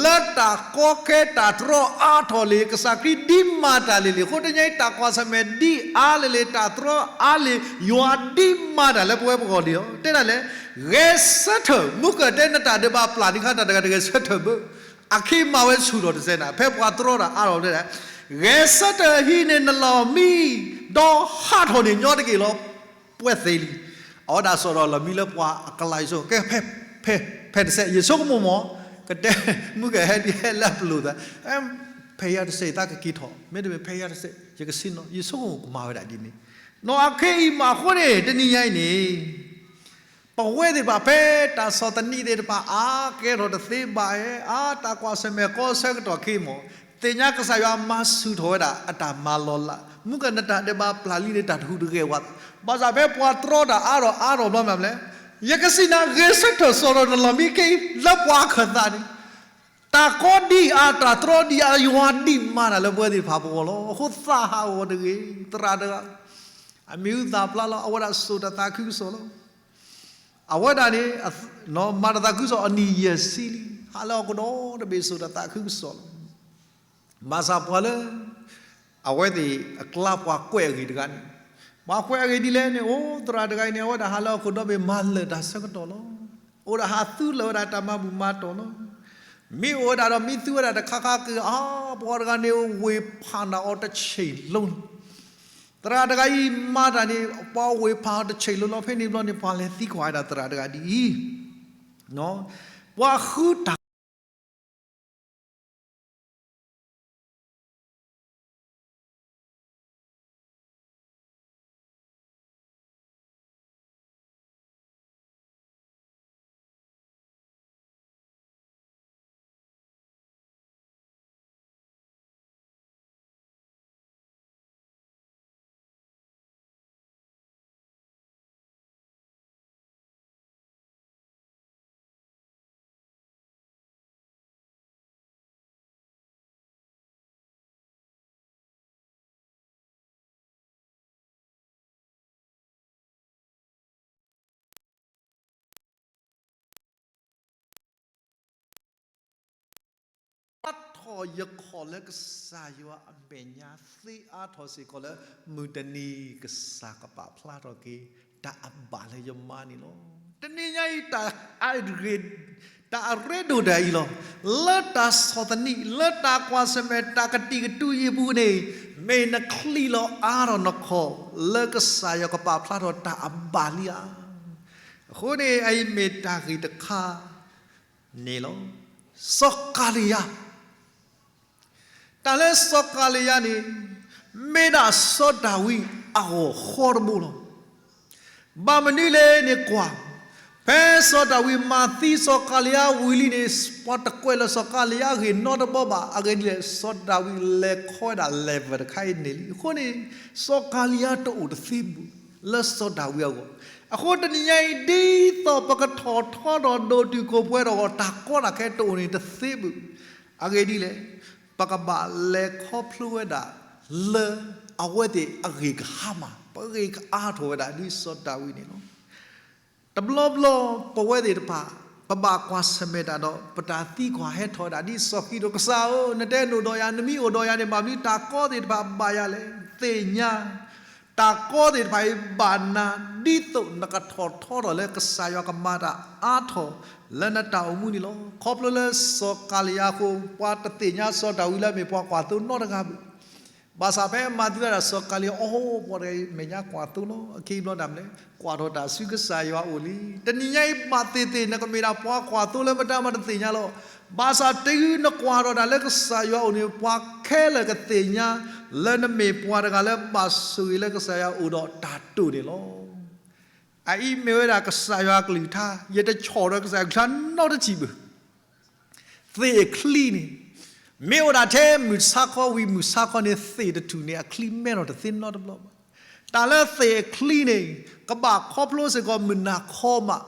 လၢတၢ်ကီခဲတၢ်တြီအါထီၣ်လံ ကစၢ်ခရံာ်ဒ်မၤတၢ်လံၤလံၤအဃိ တနံၤအံၤတၢ်ကွၢ်ဆၢၣ်မဲာ်ဒ်အါလံၤလံၤ တၢ်တြီအါလံၤ ယွၤဒ်မၤတၢ်လၢပဝဲပဂီၢ်လံလီၤ. တဲဒၣ်လဲၣ်, ဂဲၤဆၢထၢၣ် မူကၢၢ်တဲနတၢ်ဒဲးဘးပျၢ်န့ၣ်ခါ တၢ်တဂၤတဂဲၤဆၢထၢၣ်ဘၣ်. အခံမၤဝဲဆူၣ်ထီၣ်တစဲးနၤ ဖဲပှၤတြီတၢ်အါထီၣ်တဲဒၣ်, ဂဲၤဆၢထၢၣ်ဟံးန့ၢ်နလီၢ်မံ ဒီးဟးထီၣ်န့ၣ်ညီတက့ၢ်လီၤ. ဝဲသ့လံ. အဝဲဒၣ်စိာ်ဒီးလီၢ်မံလၢပှၤအကလၤယဆိကမိၣ်, ကဲ, ဖဲ, ဖဲတစဲး ယဆိကမိၣ်မး, ကတဲ, မုၢ်ကဟဲဒ်ဟဲလၢအပလိာ်သး, ဖဲယၤတစဲးသးကက့ၤထီၣ်, မ့တမ့ၢ်ဖဲယၤတစဲး ယကဆ့ၣ်နီၤ, ယဆိကမိၣ်ကမၤဝဲဒၣ်ဒ်န့ၣ်. နီၢ်အခဲအံၤမးအဃိန့ၣ် တနံၤညါအံၤန့ၣ် ပဝဲသ့ၣ်တဖၣ်ဖဲတၢ်ဆီၣ်သနံးသ့ၣ်တဖၣ် အါကဲထီၣ်တသ့ဘၣ်ဧါ, အါတၢ်ကွၢ်ဆၢၣ်မဲာ်ကီဆၢကတီၢ်ခဲအံၤမး, သ့ၣ်ညါကစၢ်ယွၤမၤဆူၣ်ထီၣ်ဝဲဒၣ်အတၢ်မၤလီၤလး, မုၢ်ကနၣ်တၢ်ဒဲးဘးပျၢ်လံန့ၣ် တၢ်တဟူးတဂဲၤဝဲ, ဘၣ်ဆၣ်ဖဲပှၤတြီတၢ်အါထီၣ်အါထီၣ်ဘျီမးလဲၣ်, ယကစံးနၤ ဂဲၤဆၢထၢၣ်စိာ်ထီၣ်နလီၢ်မံခဲအံၤ လၢပှၤခၢၣ်သးန့ၣ် တၢ်ကီဒံးအါ တၢ်တြီဒံးအါ ယွၤဒံးမၤတၢ်လၢပဝဲသ့ၣ်တဖၣ်ပဂီၢ်လီၤ. အဃိသးဟးဂီၤတဂ့ၤ, သရၣ်တဂၤ အမံၤဟူသၣ်ဖျါလီၤ, အဝဲဒၣ်စိာ်တၢ်သးခုကစီၣ်လီၤ. အဝဲဒၣ်န့ၣ် မၤတၢ်သးခုကစီၣ်အနံၣ်ယဲၢ်ဆံလံ, ဟးလၢဟီၣ်ခိၣ်ဒီတဘ့ၣ်စိာ်တၢ်သးခုကစီၣ်လီၤ. ဘၣ်ဆၣ်ပှၤလၢ အဝဲသ့ၣ်အကျါပှၤကွဲးအဂ့ၢ်တဂၤန့ၣ်, ပှၤကွဲးအဂ့ၢ်ဒ်လဲၣ်န့ၣ်, အိၣ်သရၣ်တဂၤအံၤန့ၣ် အဝဲဒၣ်ဟးလၢဟီၣ်ခိၣ်ဒီဘ့ၣ်မၤလၢာ်တၢ်ဆၢကတီၢ်လီၤ. အိၣ်ဒၣ်ဟးသူလၢာ်ဝဲဒၣ်တၢ်မၤဘူၣ်မၤတီၢ်လီၤ. မ့ၢ်အိၣ်ဝဲဒၣ်ဒီးမ့ၢ်သူဝဲဒၣ်တခါခါက့ၤ အါ ပှၤတဂၤန့ၣ် ဝ့ၢ်ဖးနၢ်အီၤတဆံးလိၤလီၤ. သရၣ်တဂၤအံၤမၤတၢ်န့ၣ် ပှၤဝ့ၢ်ဖးအီၤတဆံးလိၤလီၤ. ဖဲန့ၣ်ဘျီန့ၣ် ပှၤလဲၤသံကွၢ်ဝဲဒၣ်သရၣ်တဂၤဒ်အံၤ, ပှၤဃုတၢ် အါထီၣ်ယခီၣ်လၢကစၢ်ယွၤအမဲာ်ညါ သ့အါထီၣ်စ့ၢ်ကီးလၢ မုၢ်တနံၤကစၢ်ကပာ်ဖျါထီၣ်က့ၤ တၢ်အဘၣ်လၢယမါန့ၣ်လီၤ. တနံၤညါအံၤ တၢ်အရ့ တၢ်အရ့ဒိၣ်ဒၣ်အံၤလီၤ. လၢတၢ်ဆီၣ်သနံး လၢတၢ်ကွၢ်ဆၢၣ်မဲာ် တၢ်ကတံာ်ကတူာ်အံၤအပူၤန့ၣ် မ့ၢ်နချံးလီၤအါထီၣ်နခီၣ် လၢကစၢ်ယွၤကပာ်ဖျါထီၣ်တၢ်အဘၣ်လံဧါ. အဃိန့ၣ် အအံၤမ့ၢ်တၢ်ဂ့ၢ်တခါန့ၣ်လီၤ. စီၤကၤလံယၤ တၢ်လၢစီၤကၤလံယၤန့ၣ် မ့ၢ်ဒၣ်စီၤဒၤဝံးအဂီၢ်ဃီတဘိလီၤ. ဘၣ်မနုၤလဲၣ်န့ၣ်ကွၢ်, ဖဲစီၤဒၤဝံးမၤသံစီၤကၤလံယၤဝံၤလံန့ၣ် ပှၤတကွဲးလၢစီၤကၤလံယၤအဂ့ၢ်နီတဘျီဘၣ်. အဂ့ၢ်ဒ်လဲၣ် စီၤဒၤဝံးလဲၤခီဝဲဒၣ် level တခါအံၤန့ၣ်လံ. အဃိန့ၣ် စီၤကၤလံယၤတအိၣ်တသ့ဘူး လၢစီၤဒၤဝံးအဂီၢ်. အဃိတနံၤညါအံၤ ဒ်သိးပကထီၣ်ထီထီၣ်ဒိၣ်တုာ်ခိၣ်ပှဲၤထီၣ်အဂီၢ် တၢ်ကီတၢ်ခဲတအိၣ်န့ၣ်တသ့ဘူး. အဂ့ၢ်ဒ်လဲၣ်, ပကဘၣ်လဲၤခီဖျိဝဲဒၣ်လၢအဝဲသ့ၣ်အဂ့ၢ်ကဟါမၢ်, ပဂ့ၢ်ကအါထီၣ်ဝဲဒၣ်ဒ်စီၤဒၤဝံးန့ၣ်လီၤ. တဘျီဘျီပဝဲသ့ၣ်တဖၣ် ပဘၣ်ကွၢ်ဆၢၣ်မဲာ်တၢ်ဒီး ပတၢ်သံကွၢ်ဟဲထီၣ်ဝဲဒၣ်ဒ်စီၤဃံးဒဧိၣ်, ကစၢ်ဧၢ, နတဲနအိၣ်ဒီးယၤ, နမ့ၢ်အိၣ်ဒီးယၤန့ၣ် ဘၣ်မနုၤတၢ်ကီသ့ၣ်တဖၣ်ဘၣ်ယၤလဲၣ်. သ့ၣ်ညါ တၢ်ကီသ့ၣ်တဖၣ်အံၤဘၣ်နၤ ဒ်သိးနကထီၣ်ထီထီၣ်လၢကစၢ်ယွၤကမၤတၢ်အါထီၣ်လၢနတၢ်အိၣ်မူန့ၣ်လီၤ. ခီဖျိလၢစီၤကၤလံယၤအဃိ ပှၤတသ့ၣ်ညါစီၤဒၤဝံးလၢအမ့ၢ်ပှၤကွၢ်သိနီတဂၤဘၣ်. ဘၣ်ဆၣ်ဖဲမၤသံဝဲဒၣ်စီၤကၤလံယၤအဃိ ပှၤတဂၤအံၤမဲာ်ညါကွၢ်သိလီၤ. အခဲအံၤဘျီဒၣ်မနုၤလဲၣ်, ကွၢ်ထီၣ်တၢ်ဆူကစၢ်ယွၤအအိၣ်လံ. တနံၤညါအံၤ ဘၣ်သ့ၣ်သ့ၣ် နကမ့ၢ်ဒၣ်ပှၤကွၢ်သိလၢမတၤမးတသ့ၣ်ညါလီၤ. ဘၣ်ဆၣ်တုၤနကွၢ်ထီၣ်တၢ်လၢကစၢ်ယွၤအအိၣ်န့ၣ် ပှၤခဲလၢာ်ကသ့ၣ်ညါ လၢနမ့ၢ်ပှၤတဂၤလၢဘၣ်ဆိၣ်ဂ့ၤလၢကစၢ်ယွၤအအိၣ်ဒီးတၢ်တိာ်န့ၣ်လီၤ. အအံၤမ့ၢ်ဝဲဒၣ်ကစၢ်ယွၤအကလုၢ်ကထါ, ယတဆီၣ်ဒီးကစၢ်ယွၤအကလုၢ်ကထါနီတထံၣ်ဘၣ်. သ့ၣ်အချံန့ၣ် မ့ၢ်အိၣ်ဒၣ်ထဲမုၢ်ဆါခီဝံၤ မုၢ်ဆါခီန့ၣ် သ့ၣ်တထူၣ်န့ၣ် အချံမဲထီၣ်တသ့နီတဘျီဘၣ်. တၢ်လၢသ့ၣ်အချံန့ၣ် ကဘၣ်ခီဖျိစ့ၢ်ကီးမုၢ်နၤခီမး.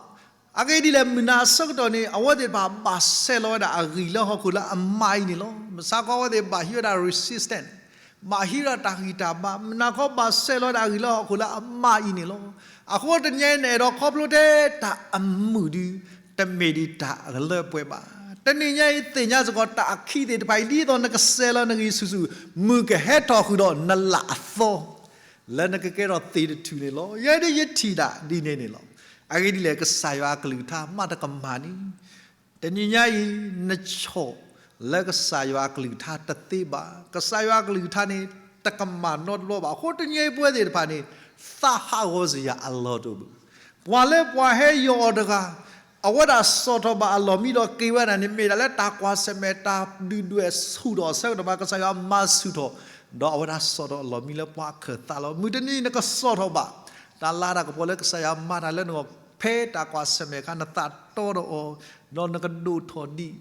အဂ့ၢ်ဒ်လဲၣ်, မုၢ်နၤအဆၢကတီၢ်န့ၣ် အဝဲသ့ၣ်တဖၣ်ဘၣ်ဆဲးလီၤဝဲဒၣ်အဂံၢ်လၢဟီၣ်ခိၣ်လၢအမါအံၤန့ၣ်လီၤ. မုၢ်ဆါခီအဝဲသ့ၣ်ဘၣ်ဟံးဝဲဒၣ် resistance, ဘၣ်ဟံးဝဲဒၣ်တၢ်ဂံၢ်တၢ်ဘါ, မုၢ်နၤခီဘၣ်ဆဲးလီၤဝဲဒၣ်အဂံၢ်လၢဟီၣ်ခိၣ်လၢအမါအံၤန့ၣ်လီၤ. အဃိတနံၤအံၤ နအဲၣ်ဒိးခီဖျိထဲတၢ်အမုာ်ဒီး တမ့ၢ်ဒံးတၢ်အလၢအပှဲၤဘၣ်. တနံၤညါအံၤ သ့ၣ်ညါစ့ၢ်ကီးတၢ်အခံသ့ၣ်တဖၣ်အံၤ ဒ်သိးနကဆဲးလီၤနဂံၢ်ဆူၣ်ဆူၣ် မုၢ်ကဟဲထီၣ်ဃုာ်ဒီးနလၢ်အသီ လၢနကကဲထီၣ်သ့ၣ်တထူၣ်န့ၣ်လီၤ. ယဲဒၣ်ယထံၣ်ဒၣ်ဒ်န့ၣ်န့ၣ်လီၤ. အဂ့ၢ်ဒ်လဲၣ်, ကစၢ်ယွၤအကလုၢ်ကထါမးတကမၣ်န့ၣ် တနံၤညါအံၤ နဆီၣ်လၢကစၢ်ယွၤအကလုၢ်ကထါတသ့ဘၣ်. ကစၢ်ယွၤအကလုၢ်ကထါန့ၣ် တကမၣ်နီတဘျီဘၣ်. အဃိတနံၤအံၤပဝဲသ့ၣ်တဖၣ်န့ၣ် သးဟးဂီၤစ့ၢ်ယၤအလီၢ်တအိၣ်ဘၣ်. ပှၤလၢပှၤဟဲယီၤအီၤတဂၤ, အဝဲဒၣ်စိာ်ထီၣ်ဘၣ်အလီၢ်မံဒီးက့ၤဝဲဒၣ်န့ၣ် မ့ၢ်ဒၣ်လၢတၢ်ကွၢ်ဆၢၣ်မဲာ် တၢ်ဒုၣ်ဒွဲၣ်ဆူၣ်ထီၣ်အဆၢကတီၢ်ဘၣ် ကစၢ်ယွၤမၤဆူၣ်ထီၣ်, ဒီးအဝဲဒၣ်စိာ်ထီၣ်အလီၢ်မံလၢပှၤအခၢၣ်သးလီၤ. မုၢ်တနံၤနကစိာ်ထီၣ်ဘၣ် တၢ်လၤတၢ်ကပီၤလၢကစၢ်ယွၤမၤတၢ်လၢနဂီၢ် ဖဲတၢ်ကွၢ်ဆၢၣ်မဲာ်အခါ နသးတီဒီးအီၤ, ဒီးနကဒိၣ်ထီၣ်ဒံး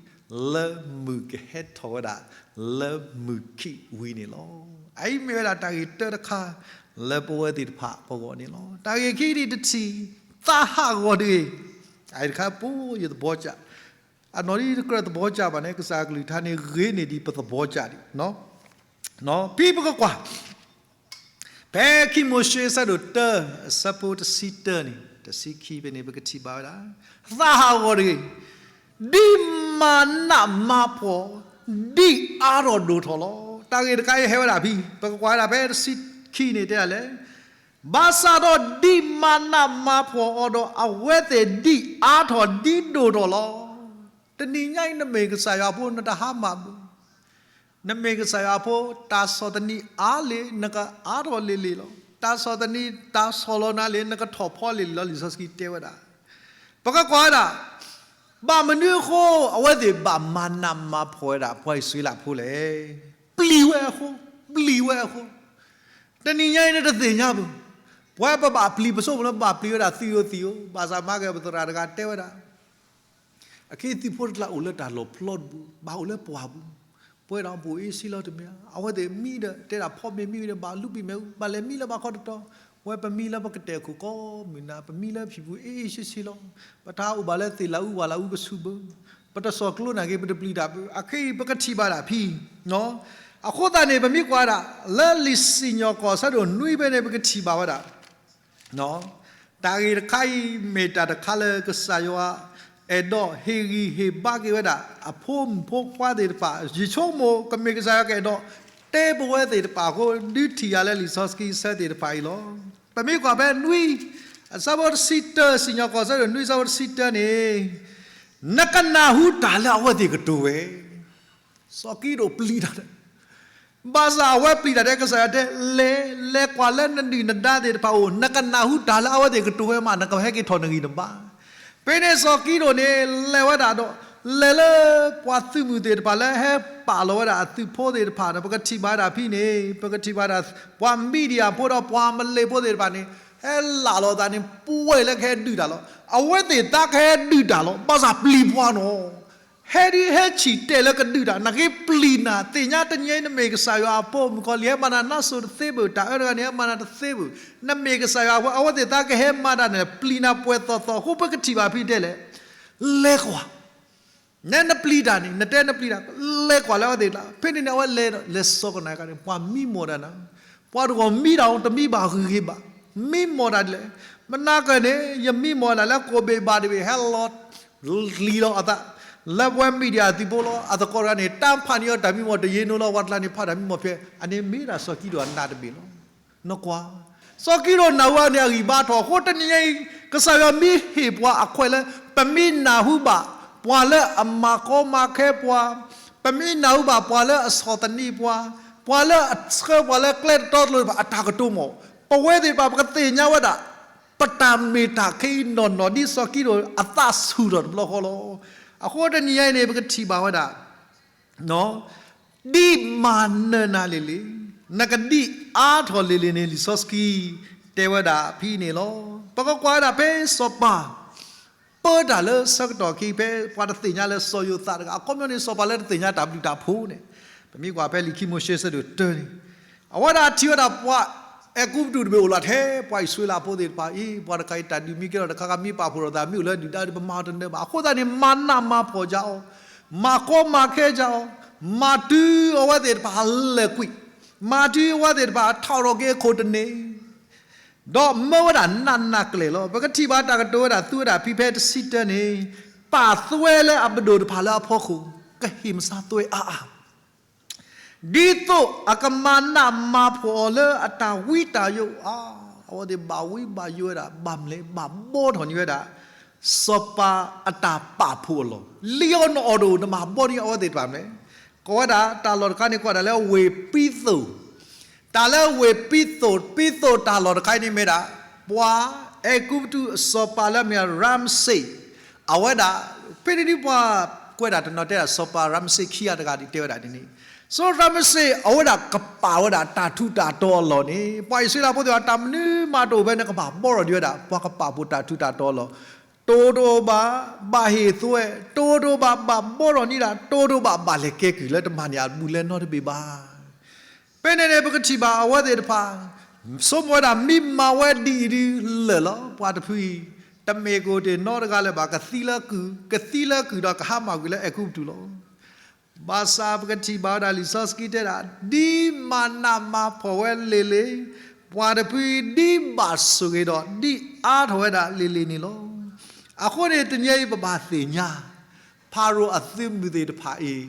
လၢမုၢ်ကဟဲထီၣ်ဝဲဒၣ် လၢမုၢ်ခံဝံၤန့ၣ်လီၤ. အအံၤမ့ၢ်ဝဲဒၣ်တၢ်ဂ့ၢ်တၢတခါ လၢပဝဲသ့ၣ်တဖၣ်ပဂီၢ်န့ၣ်လီၤ. တၢ်ဂ့ၢ်ခံဒံးတထံၣ်, သးဟးဂီၤတဂ့ၤ. အအံၤတခါပယသဘီကၠး, အနီၢ်ဒ်တကြၢးသဘီကၠးဘၣ်န့ၣ် ကစၢ်ကလုၢ်ကထါန့ၣ် ဂ့ၤန့ၢ်ဒံးပသဘီကၠးဒံး ဖဲပကကွၢ် ဖဲခံမိၤၡ့အဆၢဒိၣ်တၢ အဆၢဖိတဆံတၢန့ၣ် တဆံခံဖဲန့ၣ် ပကထံၣ်ဘၣ်ဝဲဒၣ်, သးဟးဂီၤတဂ့ၤ, ဒ်မၤနးမၤဖှီၣ်, ဒ်အါထီၣ်ဒိၣ်ထီၣ်လီၤ. တၢ်ဂ့ၢ်တခါအံၤဟဲဝဲဒၣ်ဖဲ ပကကွၢ်ဝဲဒၣ်ဖဲတဆံခံန့ၣ်တဲဒၣ်လဲၣ်, ဘၣ်ဆၣ်ဒီးဒ်မၤနးမၤဖှီၣ်အီၤဒီး အဝဲသ့ၣ်ဒ်အါထီၣ်ဒ်ဒိၣ်ထီၣ်လီၤ. တနံၤညါအံၤနမ့ၢ်ကစၢ်ယွၤအဖိ နတဟါမၢ်ဘၣ် နမ့ၢ်ကစၢ်ယွၤအဖိ တၢ်ဆီၣ်သနံးအါလံ နကအါထီၣ်လံၤလံၤလီၤ. တၢ်ဆီၣ်သနံး တၢ်ဆီၣ်လီၤနၤလံ နကထီၣ်ဖီလံၤလံၤလီၤ. လံာ်စီဆှံတဲဝဲဒၣ်, ပကကွၢ်ဝဲဒၣ်, ဘၣ်မနုၤအဃိ အဝဲသ့ၣ်ဘၣ်မၤနးမၤဖှီၣ်ဝဲဒၣ် ပှၤအံၣ်စရ့လးဖိလဲၣ်. ပျံၤဝဲအဃိ, ပျံၤဝဲအဃိ. တနံၤညါအံၤနတသ့ၣ်ညါဘၣ်, ပှၤပဘၣ်ပျံၤ ပဆိကမိၣ်လၢပဘၣ်ပျံၤဝဲဒၣ်သံဧိၤသံဧိၤ, ဘၣ်ဆၣ်မၤက့ၤပသရၣ်တဂၤတဲဝဲဒၣ် အခ့သုးဖိတကျါအိၣ်လၢတၢ်လီၢ်ဖျီတပူၤ, ဘၣ်အိၣ်လၢပှၢ်ပူၤ, ပဝဲဒၣ်ပအိၣ်အ့ၣ်ဆ့လီၤတမ့ၢ်ဧါ. အဝဲသ့ၣ်မံဒီး တဲဒၣ်ဖီမ့ၤမံဝံၤဒီး ဘၣ်လူပံာ်မ့ၣ်အူ, ဘၣ်လဲၤမံလၢဘၣ်ခီတတီၤ, ဝဲပမံလၢပကတဲာ်ခိၣ်ကိးမုၢ်နၤ, ပမံလၢဖံၣ်ပူၤအ့ၣ်အ့ၣ်ဆ့ဆ့လီၤ. ပတၢ်အိၣ်ဘၣ်လၢသ့ၣ်လၢအူဝဲလၢအူပဆူၣ်ဘၢ, ပတစိာ်ကျိနာ်က့ၤ ပတပျံၤတၢ်ဘၢ, အခဲအံၤပကထံၣ်ဘၣ်ဒၣ်ဖဲ အဃိသတးန့ၣ် ပမ့ၢ်ကွၢ်ဒၣ် လၢလံာ်စံၣ်ညီၣ်ကွီၢ်အဆၢဒိၣ်နွံဖဲန့ၣ် ပကထံၣ်ဘၣ်ဝဲဒၣ် တၢ်ဂ့ၢ်တခါအံၤ မ့ၢ်တၢ်တခါလၢကစၢ်ယွၤ အဲၣ်ဒိးဟ့ၣ်ဂံၢ်ဟ့ၣ်ဘါက့ၤဝဲဒၣ် အဖိမုၣ်ဖိခွါသ့ၣ်တဖၣ်, ယဆိကမိၣ်ကမ့ၢ်ကစၢ်ယွၤကအဲၣ်ဒိး တဲပဝဲသ့ၣ်တဖၣ်အဃိ ဒုးထံၣ်ယၤလၢလံာ်စီဆှံအဆၢသ့ၣ်တဖၣ်အံၤလီၤ. ပမ့ၢ်ကွၢ်ဖဲနွံ အဆၢဖိတဆံတၢ, စံၣ်ညီၣ်ကွီၢ်အဆၢဒိၣ်နွံ အဆၢဖိတဆံတၢန့ၣ်, နကနၢ်ဟူတၢ်လၢအဝဲသ့ၣ်ကတိၤဝဲ စီၤကံးဒဧိၣ်ပျံၤတၢ်, ဘၣ်ဆၣ်အဝဲပျံၤတၢ်ဒီး ကစၢ်ယွၤတဲ လဲၤ, လဲၤကွၢ်လၢနဒုၣ်နဒါသ့ၣ်တဖၣ်အအိၣ်, နကနၢ်ဟူတၢ်လၢအဝဲသ့ၣ်ကတိၤဝဲမး နကဟဲက့ၤထီၣ်နဂံၢ်နဘါ. ဖဲန့ၣ်စီၤကံးဒဧိၣ်န့ၣ် လဲၤဝဲဒၣ်ဒီး လဲၤလၢပှၤသုးမုၢ်သ့ၣ်တဖၣ်လၢဟဲပာ်လီၤဝဲဒၣ်အသုးဖိသ့ၣ်တဖၣ်ဒီး ပကထံၣ်ဘၣ်ဝဲဒၣ်ဖဲန့ၣ် ပကထံၣ်ဘၣ်ဝဲဒၣ် ပှၤမံၤဒယၣ်ဖိဒီးပှၤအမလ့းဖိသ့ၣ်တဖၣ်န့ၣ် ဟဲလၢ်လီၤသးန့ၣ် ပဝဲလၢကဟဲဒုးတၢ်လီၤ. အဝဲသ့ၣ်သးကဟဲဒုးတၢ်လီၤ. ဘၣ်ဆၣ်ပျံၤပှၤနီၤ ဟဲဒုးဟဲဆံၣ်တဲာ်လၢကဒုးတၢ်, နက့ပျံၤနၤ သ့ၣ်ညါတနံၤအံၤ နမ့ၢ်ကစၢ်ယွၤအဖိမုၣ်ကီၤလံၤ ဟဲမၤနၤနါစိၤတသ့ဘၣ်, တၢ်အၢတဂၤန့ၣ် ဟဲမၤနၤတသ့ဘၣ်, နမ့ၢ်ကစၢ်ယွၤအဖိ အဝဲသ့ၣ်သးကဟဲမၤတၢ်န့ၣ် ပျံၤနၤပှဲၤသိးသိး အဃိပကထံၣ်ဘၣ်ဖဲတဲလဲၣ်, လဲၤကွၢ် နဲနပျံၤတၢ်န့ၣ် နတဲနပျံၤတၢ် လဲၤကွၢ်လၢအဝဲသ့ၣ်တဖၣ်, ဖဲန့ၣ်န့ၣ် အဝဲလဲၤဒီး လဲၤစိာ်ကနၣ်ကါန့ၣ် ပှၤမံမီၢ်တၢ်နၤ, ပှၤတဂီၢ်မံတၢ်အီၤ တမံဘၣ်ဂ့ၤဂ့ၤဘၣ်, မံမီၢ်တၢ်ဒ်လဲၣ်, မနၤကၢၢ်န့ၣ် ယမံမီၢ်တၢ်လၢကိးဘ့ၣ်ဘၣ်တဘ့ၣ် ဟဲလီၤ လံၤလီၤအသး, လၢပဝဲမံၤဒယၣ်အသုးဖိလီၤ, အသကိးတဂၤန့ၣ် တၢ်ဖးန့ၢ်အီၤတၢ်မံမီၢ်တယ့ၢ်နိလီၤ, ပှၤတကျါန့ၣ် ဖးတၢ်မံမီၢ်ဖဲ, အန့ၣ်မ့ၢ်ဒၣ်စီၤကံးဒဧိၣ်အနးတဘ့ၣ်လီၤ. နကွၢ်, စီၤကံးဒဧိၣ်နၢ်ဟူအန့ၣ်အဂံၢ်ဘါထီၣ်အဃိ တနံၤညါအံၤ ကစၢ်ယွၤမ့ၢ်ဟ့ၣ်ပှၤအခွဲးလၢ ပမ့ၢ်နၢ်ဟူဘၣ် ပှၤလၢအမၤကီမၤခဲပှၤ, ပမ့ၢ်နၢ်ဟူဘၣ်ပှၤလၢအဆီၣ်သနံးပှၤ, ပှၤလၢအဆှၢပှၤလၢကျဲတတီတလိၤတဖၣ် အတၢ်ကတိၤမီၢ်, ပဝဲသ့ၣ်တဖၣ် ပကသ့ၣ်ညါဝဲဒၣ် ပတၢ်မ့ၢ်တၢ်ခဲအံၤနီၢ်နီၢ် ဒ်စီၤကံးဒဧိၣ်အသးဆူၣ်ထီၣ်တဘျီဃီလီၤ. အဃိတနံၤညါအံၤန့ၣ် ပကထံၣ်ဘၣ်ဝဲဒၣ် ဒ်မၤနၢၤနၤလံၤလံၤ, နကဒ်အါထီၣ်လံၤလံၤန့ၣ် လံာ်စီဆှံတဲဝဲဒၣ်ဖဲန့ၣ်လီၤ. ပကကွၢ်ဝဲဒၣ်ဖဲစီၤပၤ ပၢတၢ်လၢဆၢကတီၢ်ခံ ဖဲပှၤတသ့ၣ်ညါလၢစီၤယိၤသးတဂၤ, အခီပညီန့ၣ် စီၤပၤလၢတသ့ၣ်ညါတၢ်ဘျုးတၢ်ဖှိၣ်န့ၣ်, ပမ့ၢ်ကွၢ်ဖဲလံာ်ခံမိၤၡ့ဆၢဒိၣ်တၢန့ၣ်, အဝဲဒၣ်ထံၣ်ဝဲဒၣ်ပှၤအဲၤကူပတူးတဘ့ၣ်အိၣ်လီၤထဲ ပှၤအံၣ်စရ့လးဖိသ့ၣ်တဖၣ်အံၤ, ပှၤတခါအံၤတၢ်ဒုးမ့ၢ်ကဲထီၣ်တခါခါ မ့ၢ်ပာ်ဖှိၣ်ထီၣ်သး မ့ၢ်အိၣ်လၢဒုၣ်ဒါဒီး ပမၤအီၤတနၢၤဘၣ်. အဃိသတးန့ၣ် မၤနးမၤဖှီၣ်က့ၤအီၤ, မၤကီမၤခဲက့ၤအီၤ, မၤတုၤအဝဲသ့ၣ်တဖၣ်လဲၤကွံာ်, မၤတုၤအဝဲသ့ၣ်တဖၣ်ထီၣ်ထီၣ်က့ၤအခိၣ်တန့ၢ် ဒီးမၢဝဲဒၣ်နးနးကျဲၣ်လီၤ. ပကထံၣ်ဘၣ်တၢ်ကတိၤဝဲဒၣ် သူဝဲဒၣ်ဖဲဖဲတဆံတၢန့ၣ်, ပာ်သွဲလၢအပဒိၣ်တဖၣ်လၢအဖီခိၣ်, ကဟ့ၣ်မဆါသွဲအါအါ, ဒ်သိးအကမၤနးမၤဖှီၣ်အီၤလၢအတၢ်ဝံတၢ်ယိးအါ, အဝဲသ့ၣ်ဘၣ်ဝံဘၣ်ယိးဝဲဒၣ် ဘၣ်မလဲၣ် ဘၣ်ဘီထီၣ်န့ၢ်ဝဲဒၣ် စီၤပၤအတၢ်ပာ်ဖှိၣ်အလီၢ်, လံအီၤနအီၣ်တအိၣ် နဘၣ်ဘီန့ၢ်အဝဲသ့ၣ်တဖၣ်မလဲၣ်. ကိးဝဲဒၣ်တၢ်လီၢ်တခါန့ၣ် ကိးဒၣ်လၢဝ့ၢ်ပံသိၣ်, တၢ်လၢဝ့ၢ်ပံသိၣ်, ပံသိၣ်တၢ်လီၢ်တခါအံၤန့ၣ်မ့ၢ်ဒၣ် ပှၤအဲၤကူပတူးအစီၤပၤလၢအမ့ၢ် Ramesses အဝဲဒၣ်, ဖဲန့ၣ်ဒ်ပှၤကွဲးဒၣ်တနီၤတဲဒၣ် စီၤပၤ Ramesses ခံဂၤတဂၤဒ်တဲဝဲဒၣ်ဒ်န့ၣ်, စီၤ Ramesses အဝဲဒၣ်ကပာ်ဝဲဒၣ်တၢ်ထူးတၢ်တီၤအလီၢ်န့ၣ် ပှၤအံၣ်စရ့လးဖိသ့ၣ်တဖၣ် တၢ်မနုၤမးတအိၣ်ဖဲန့ၣ် ကဘၣ်ဘီထီၣ်ဒံးဝဲဒၣ် ပှၤကပာ်ဖှိၣ်တၢ်ထူးတၢ်တီၤအလီၢ်, တအိၣ်တအိၣ်ဘၣ် ဘၣ်ဟ့ၣ်သွဲ, တအိၣ်တအိၣ်ဘၣ် ဘၣ်ဘီထီၣ်န့ၢ်ဒၣ်, တအိၣ်တအိၣ်ဘၣ် ဘၣ်လဲၤကဲကုၢ်လၢတမၤန့ၢ်အဘူးအလဲနီတဘ့ၣ်ဘၣ်. ဖဲန့ၣ်န့ၣ် ပကထံၣ်ဘၣ်အဝဲသ့ၣ်တဖၣ် ဆိကမိၣ်ဝဲဒၣ် မ့ၢ်မၤဝဲဒ်အံၤဒုးလၢာ်လီၤ. ပှၤတဖုအံၤ တမ့ၢ်ကအိၣ်တ့ၢ်နီတဂၤလၢၤဘၣ်, ကသံလၢကုၢ်, ကသံလၢကုၢ်ဒီးကဟါမၢ်ကွံာ်လၢအဲၤကူပတူးလီၤ. ဘၣ်ဆၣ်ပကထံၣ်ဘၣ်ဝဲဒၣ်လံာ်စီဆှံတဲဒၣ် ဒ်မၤနးမၤဖှီၣ်ဝဲလံၤလံၤ, ပှၤတဖုအံၤဒ်ဘၣ်ဆိၣ်ဂ့ၤဒီး ဒ်အါထီၣ်ဝဲဒၣ်လံၤလံၤန့ၣ်လီၤ. အဃိန့ၣ် တနံၤအံၤပဘၣ်သ့ၣ်ညါ ဖၤရိၤအသုးမုၢ်သ့ၣ်တဖၣ်အံၤ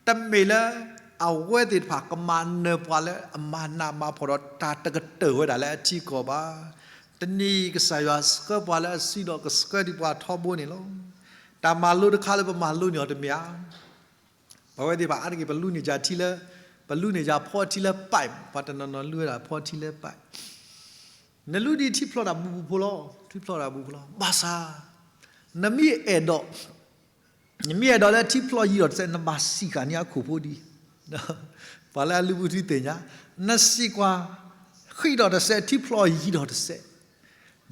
တမ့ၢ်လၢအဝဲသ့ၣ်တဖၣ်ကမၤနၢၤပှၤလၢအမၤနးမၤဖှီၣ်ဒီးတၢ်တကတၢၢ်ဝဲဒၣ်လၢအထံကီၢ်ဘၣ်. တနံၤအံၤကစၢ်ယွၤဆှၢပှၤလၢအစုဒီးကဆှၢဒံးပှၤထီဘိန့ၣ်လီၤ. တၢ်မၤလိတခါလၢပမၤလိန့ၢ်အီၤတမ့ၢ်ဧါ. ပဝဲသ့ၣ်တဖၣ်အါတက့ၢ် ပလူန့ၢ်ယၤထံလၢ, ပလူန့ၢ်ယၤဖီထံလၢပၢ်, ပှၤတနီၤနီၤလူဝဲဒၣ်ဖီထံလၢပၢ် နလူဒံးထံဖျိးတၢ်ဘူးဘူးဖိလီၤ, ထံဖျိးတၢ်ဘူးဖိလီၤ. ဘၣ်ဆၣ် နမ့ၢ်အဲၣ်ဒိး, နမ့ၢ်အဲၣ်ဒိးလၢထံဖျိးယံာ်ဒီးတစဲး နဘၣ်စံၣ်ဃာ်န့ၢ်အခိၣ်ဖိဒံး. ပှၤလၢအလူဘူးထံသ့ၣ်ညါ, နစံၣ်ကွၢ်ဃံးဒီးတစဲး ထံဖျိးယံာ်ဒီးတစဲး,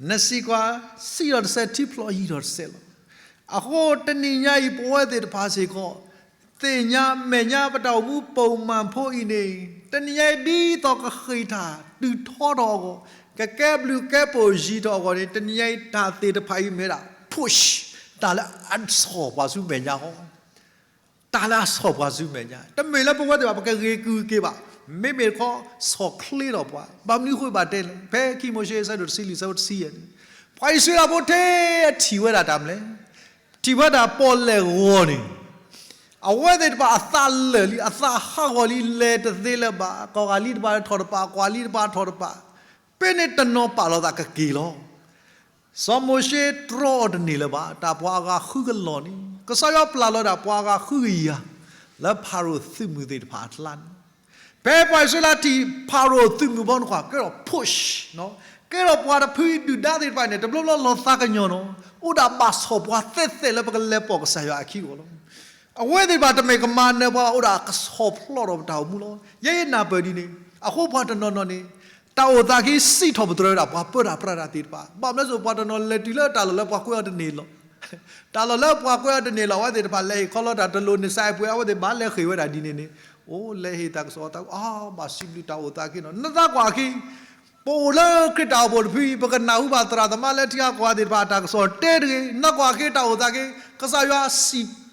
နစံၣ်ကွၢ်စံၣ်ဒီးတစဲး ထံဖျိးယံာ်ဒီးတစဲးလီၤ. အဃိတနံၤညါအံၤ ပဝဲသ့ၣ်တဖၣ်စ့ၢ်ကီး သ့ၣ်ညါမဲာ်ညါပတၢ်အိၣ်မူပိာ်မၢၣ်ဖိအံၤန့ၣ် တနံၤညါအံၤဒ်သိးကဃ့ၢ်တၢ်တုၤထီထီၣ်အဂီၢ်, ကကဲဘျုးကဲဖှိၣ်ယံၤထီၣ်အဂီၢ်န့ၣ် တနံၤညါအံၤတၢ်သ့ၣ်တဖၣ်အံၤမ့ၢ်ဒၣ် push တၢ်လၢအဆီၣ်ပှၤဆူမဲာ်ညါဃီ, တၢ်လၢအဆီၣ်ပှၤဆူမဲာ်ညါ, တမ့ၢ်လၢပဝဲသ့ၣ်တဖၣ် ပကဂ့ၤကုၢ်က့ၤဘၣ်, မ့မ့ၢ်တခီ ဆီၣ်ချ့ထီၣ်ပှၤ, ဘၣ်မနုၤအဃိဘၣ်တဲလဲၣ်, ဖဲခံမိၤၡ့ အဆၢဒိၣ်တဆံလွံၢ် အဆၢဖိတဆံယဲၢ်န့ၣ်, ပှၤအံၣ်စရ့လးဖိထဲအထံၣ်ဝဲဒၣ်တၢ်မနုၤလဲၣ်, ထံၣ်ဝဲဒၣ်ပီၣ်လဲၣ်ဂီၤန့ၣ်, အဝဲသ့ၣ်တဖၣ်အသးလၢာ်လံ, အသးဟးဂီၤလံ, လဲၤတသ့လၢၤဘၣ်, ကိးဂၤလံတပၤထီၣ်တပၤ, ကွၢ်လံတပၤထီၣ်တပၤ, ဖဲန့ၣ်တနီၤပာ်လီၤသးကက့ၤလီၤ. စီၤမိၤၡ့တြီအီၤတန့ၢ်လၢၤဘၣ်, တၢ်ပှၤအဂၤဃုကလီၢ်န့ၣ်, ကစၢ်ယွၤပျၢ်လီၤဒၣ်ပှၤအဂၤဃုကယၤ လၢဖၤရိၤသုးမုၢ်သ့ၣ်တဖၣ်အကျါန့ၣ်, ဖဲပှၤအံၣ်စရ့လးထံၣ်ဖၤရိၤသုးမုၢ်ဘီန့ၣ်ကွၢ် ကဲထီၣ် push, ကဲထီၣ်ပှၤတဖုဒုၣ်ဒါသ့ၣ်တဖၣ်န့ၣ် တဘျီဘျီလီၤသးကညီၤနီၤ, အိၣ်ဒၣ်ဘၣ်ဆီၣ်ပှၤသ့သ့လၢပကလဲၤပိာ်ကစၢ်ယွၤအခံအဂီၢ်လီၤ. အဝဲသ့ၣ်တဖၣ်တမ့ၢ်ကမၤနၢၤပှၤ အိၣ်ဒၣ်ကဆီၣ်ဖျိးထီၣ်ပတၢ်အိၣ်မူလီၤ. ယဲယနၢ်ပၢၢ်ဒ်န့ၣ်, အဃိပှၤတနီၤနီၤန့ၣ် တၢ်အိၣ်သးက့ၤစံးထီၣ်ပတြၢၤဝဲဒၣ် ပှၤပၢတၢ်ပြးတၢ်သ့ၣ်တဖၣ်, ဘၣ်မနုၤအဃိ ပှၤတနီၤလဲၤတုၤလၢတၢ်လီၢ်လၢပှၤကွဲးအီၤတန့ၢ်လီၤ. တၢ်လီၢ်လၢပှၤကွဲးအီၤတန့ၢ်လီၤ, အဝဲသ့ၣ်တဖၣ်လဲၤဟ့ၣ်ခီလီၤတၢ်တလိၣ်န့ၣ် စဲးပှဲၤ အဝဲသ့ၣ်ဘၣ်လဲၤဃ့ၢ်ဝဲဒၣ်ဒ်န့ၣ်န့ၣ်, အိၣ်လဲၤဟ့ၣ်တၢ်ကစီၣ်အသး အါ ဘၣ်စံးဘျုးတၢ်အိၣ်သးက့ၤနီၤ, နသးကွၢ်အခံ, ပအိၣ်လၢခရံာ်တၢ်အိၣ်ဖှိၣ်တဖုအံၤ ပကနၢ်ဟူဘၣ်သရၣ်သမါလၢထံဂၤကီၢ်ဂၤသ့ၣ်တဖၣ်အတၢ်ကစီၣ်တဲတဂ့ၤ, နကွၢ်က့ၤတၢ်အိၣ်သးက့ၤ, ကစၢ်ယွၤစံး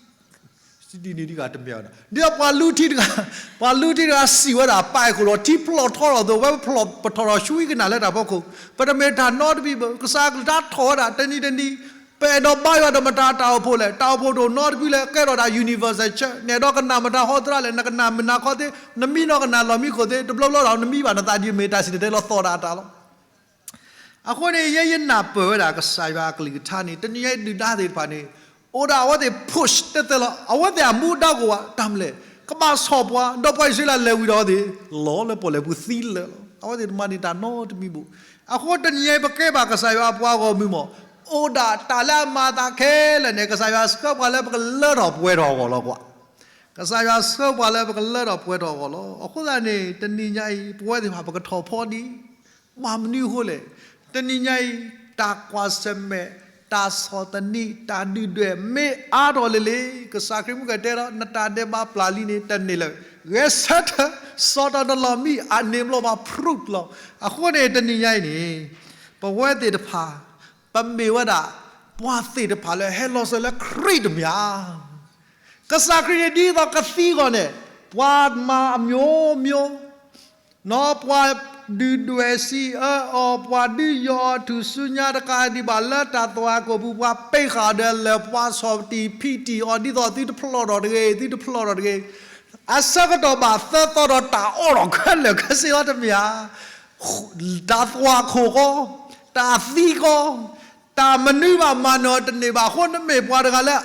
စံးဒ်န့ၣ်ဒ်ဂၤတမ့ၢ်ဘၣ်, ဒ်သိးပှၤလူထံတဂၤ, ပှၤလူထံတဂၤစံးဝဲဒၣ် ပၢ်အဲၣ်ခိၣ်လီၤ ထံဖျိးထီထီၣ်အသိး ဝဲပဖျိးပထီၣ်ထီၣ်ဆူကနၣ်လၢတၢ်ဖီခိၣ်, ပတမ့ၢ်တၢ်နီတမံၤဘၣ်, ကစၢ်အကလုၢ်တၢ်ထီၣ်ဝဲဒၣ် တနံၤတနံၤ, ပအဲၣ်ဒိးဘါယွၤဒီးမတၤတၢ်အိၣ်ဖှိၣ်လဲၣ်, တၢ်အိၣ်ဖှိၣ်တအိၣ်နီတဖုလဲၣ်, ကဲထီၣ်ဒၣ် universal church, နအဲၣ်ဒိးကနၣ်မတၤဟီသရၣ်လဲၣ်, နကနၣ်မုၢ်နၤခီသ့, နမံနီၤကနၣ်လီၢ်မံခိၣ်သ့, တဘျီဘျီဒီး နမံဘၣ်နသးဒ်မ့ၢ်တၢ်စံၣ်တဲၤတဲလီၤသီၣ်ဒၣ်တၢ်လီၤ. အဃိန့ၣ် ယဲယနၢ်ပၢၢ်ဝဲဒၣ်ကစၢ်ယွၤအကလုၢ်ကထါန့ၣ် တနံၤညါအံၤဒုၣ်ဒါသ့ၣ်တဖၣ်န့ၣ် အိၣ်ဒၣ်အဝဲသ့ၣ် push တဲတဲလီၤ အဝဲသ့ၣ်အမူဒါကဝးတၢ်မလဲၣ်, ကဘၣ်ဆီၣ်ပှၤ, ဒီးပှၤအံၣ်စရ့လးလဲၤဝံၤဒီးအဝဲသ့ၣ် လီၤလၢပီၣ်လဲၣ်ပူၤသံလၢာ်လီၤ. အဝဲသ့ၣ်တမၤန့ၢ်တၢ်နီတမံၤဘၣ်. အဃိတနံၤညါအံၤ ပကဲဘၣ်ကစၢ်ယွၤအပှၤဂီၢ်မုၢ်မး, အိၣ်ဒၣ်တၢ်လၢအမၤအသးခဲလၢာ်န့ၣ် ကစၢ်ယွၤဆှၢပှၤလၢပကလၢထီၣ်ပှဲၤထီၣ်အဂီၢ်လီၤကွၢ်. ကစၢ်ယွၤဆှၢပှၤလၢပကလၢထီၣ်ပှဲၤထီၣ်အဂီၢ်လီၤ. အဃိသတးန့ၣ် တနံၤညါအံၤ ပဝဲသ့ၣ်တဖၣ် ပကထီၣ်ဖီဒံး ဘၣ်မနုၤအဃိလဲၣ်. တနံၤညါအံၤ တၢ်ကွၢ်ဆၢၣ်မဲာ်, တၢ်ဆီၣ်သနံး, တၢ်ဒုၣ်ဒွဲၣ် မ့ၢ်အါထီၣ်လံလံ, ကစၢ်ခရံာ်မုၢ်ကတဲဒီး နတၢ်ဒဲးဘးပျၢ်လံန့ၣ် တန့ၢ်လၢၤ. ဂဲၤဆၢထၢၣ်, စီၤတီနလီၤမံ အန့ၣ်ဘျီဘၣ် proof လီၤ. အဃိန့ၣ် တနံၤညါအံၤန့ၣ် ပဝဲသ့ၣ်တဖၣ် ပမ့ၢ်ဝဲဒၣ် ပှၤသ့ၣ်တဖၣ်လၢဟဲလီၤစၢၤလၢခရံာ်တမ့ၢ်ဧါ. ကစၢ်ခရံာ်န့ၣ်ဒ်သိးကသံအဂီၢ်န့ၣ် ပှၤမၤအမျိုးမျိုး, ပှၤဒုၣ်ဒွဲၣ်စံးအၢအီၤ, ပှၤဒုးယီၤအီၤ ထူၣ်စုညါတကးဒံးဘၣ် လၢတၢ်သွၣ်ခိၣ်ပူၤ ပှၤပ့းဃာ်ဒီးလၢ ပှၤဆီၣ်တံၢ်ဖံးတံၢ်အီၤ ဒ်သိးသုတဖျိးထီၣ်တဂ့ၤ, သုတဖျိးထီၣ်တဂ့ၤ. အဆၢကတီၢ်ဘၣ်သၢသီဒီး တၢ်အီၣ်ထီၣ်ခဲလၢာ်ခဲဆ့လီၤတမ့ၢ်ဧါ. တၢ်သွၣ်ခိၣ်ဃီ, တၢ်သံဃီ, တၢ်မနုၤဘၣ်မၤနၢၤအီၤတန့ၢ်ဘၣ်အဃိ နမ့ၢ်ပှၤတဂၤလၢ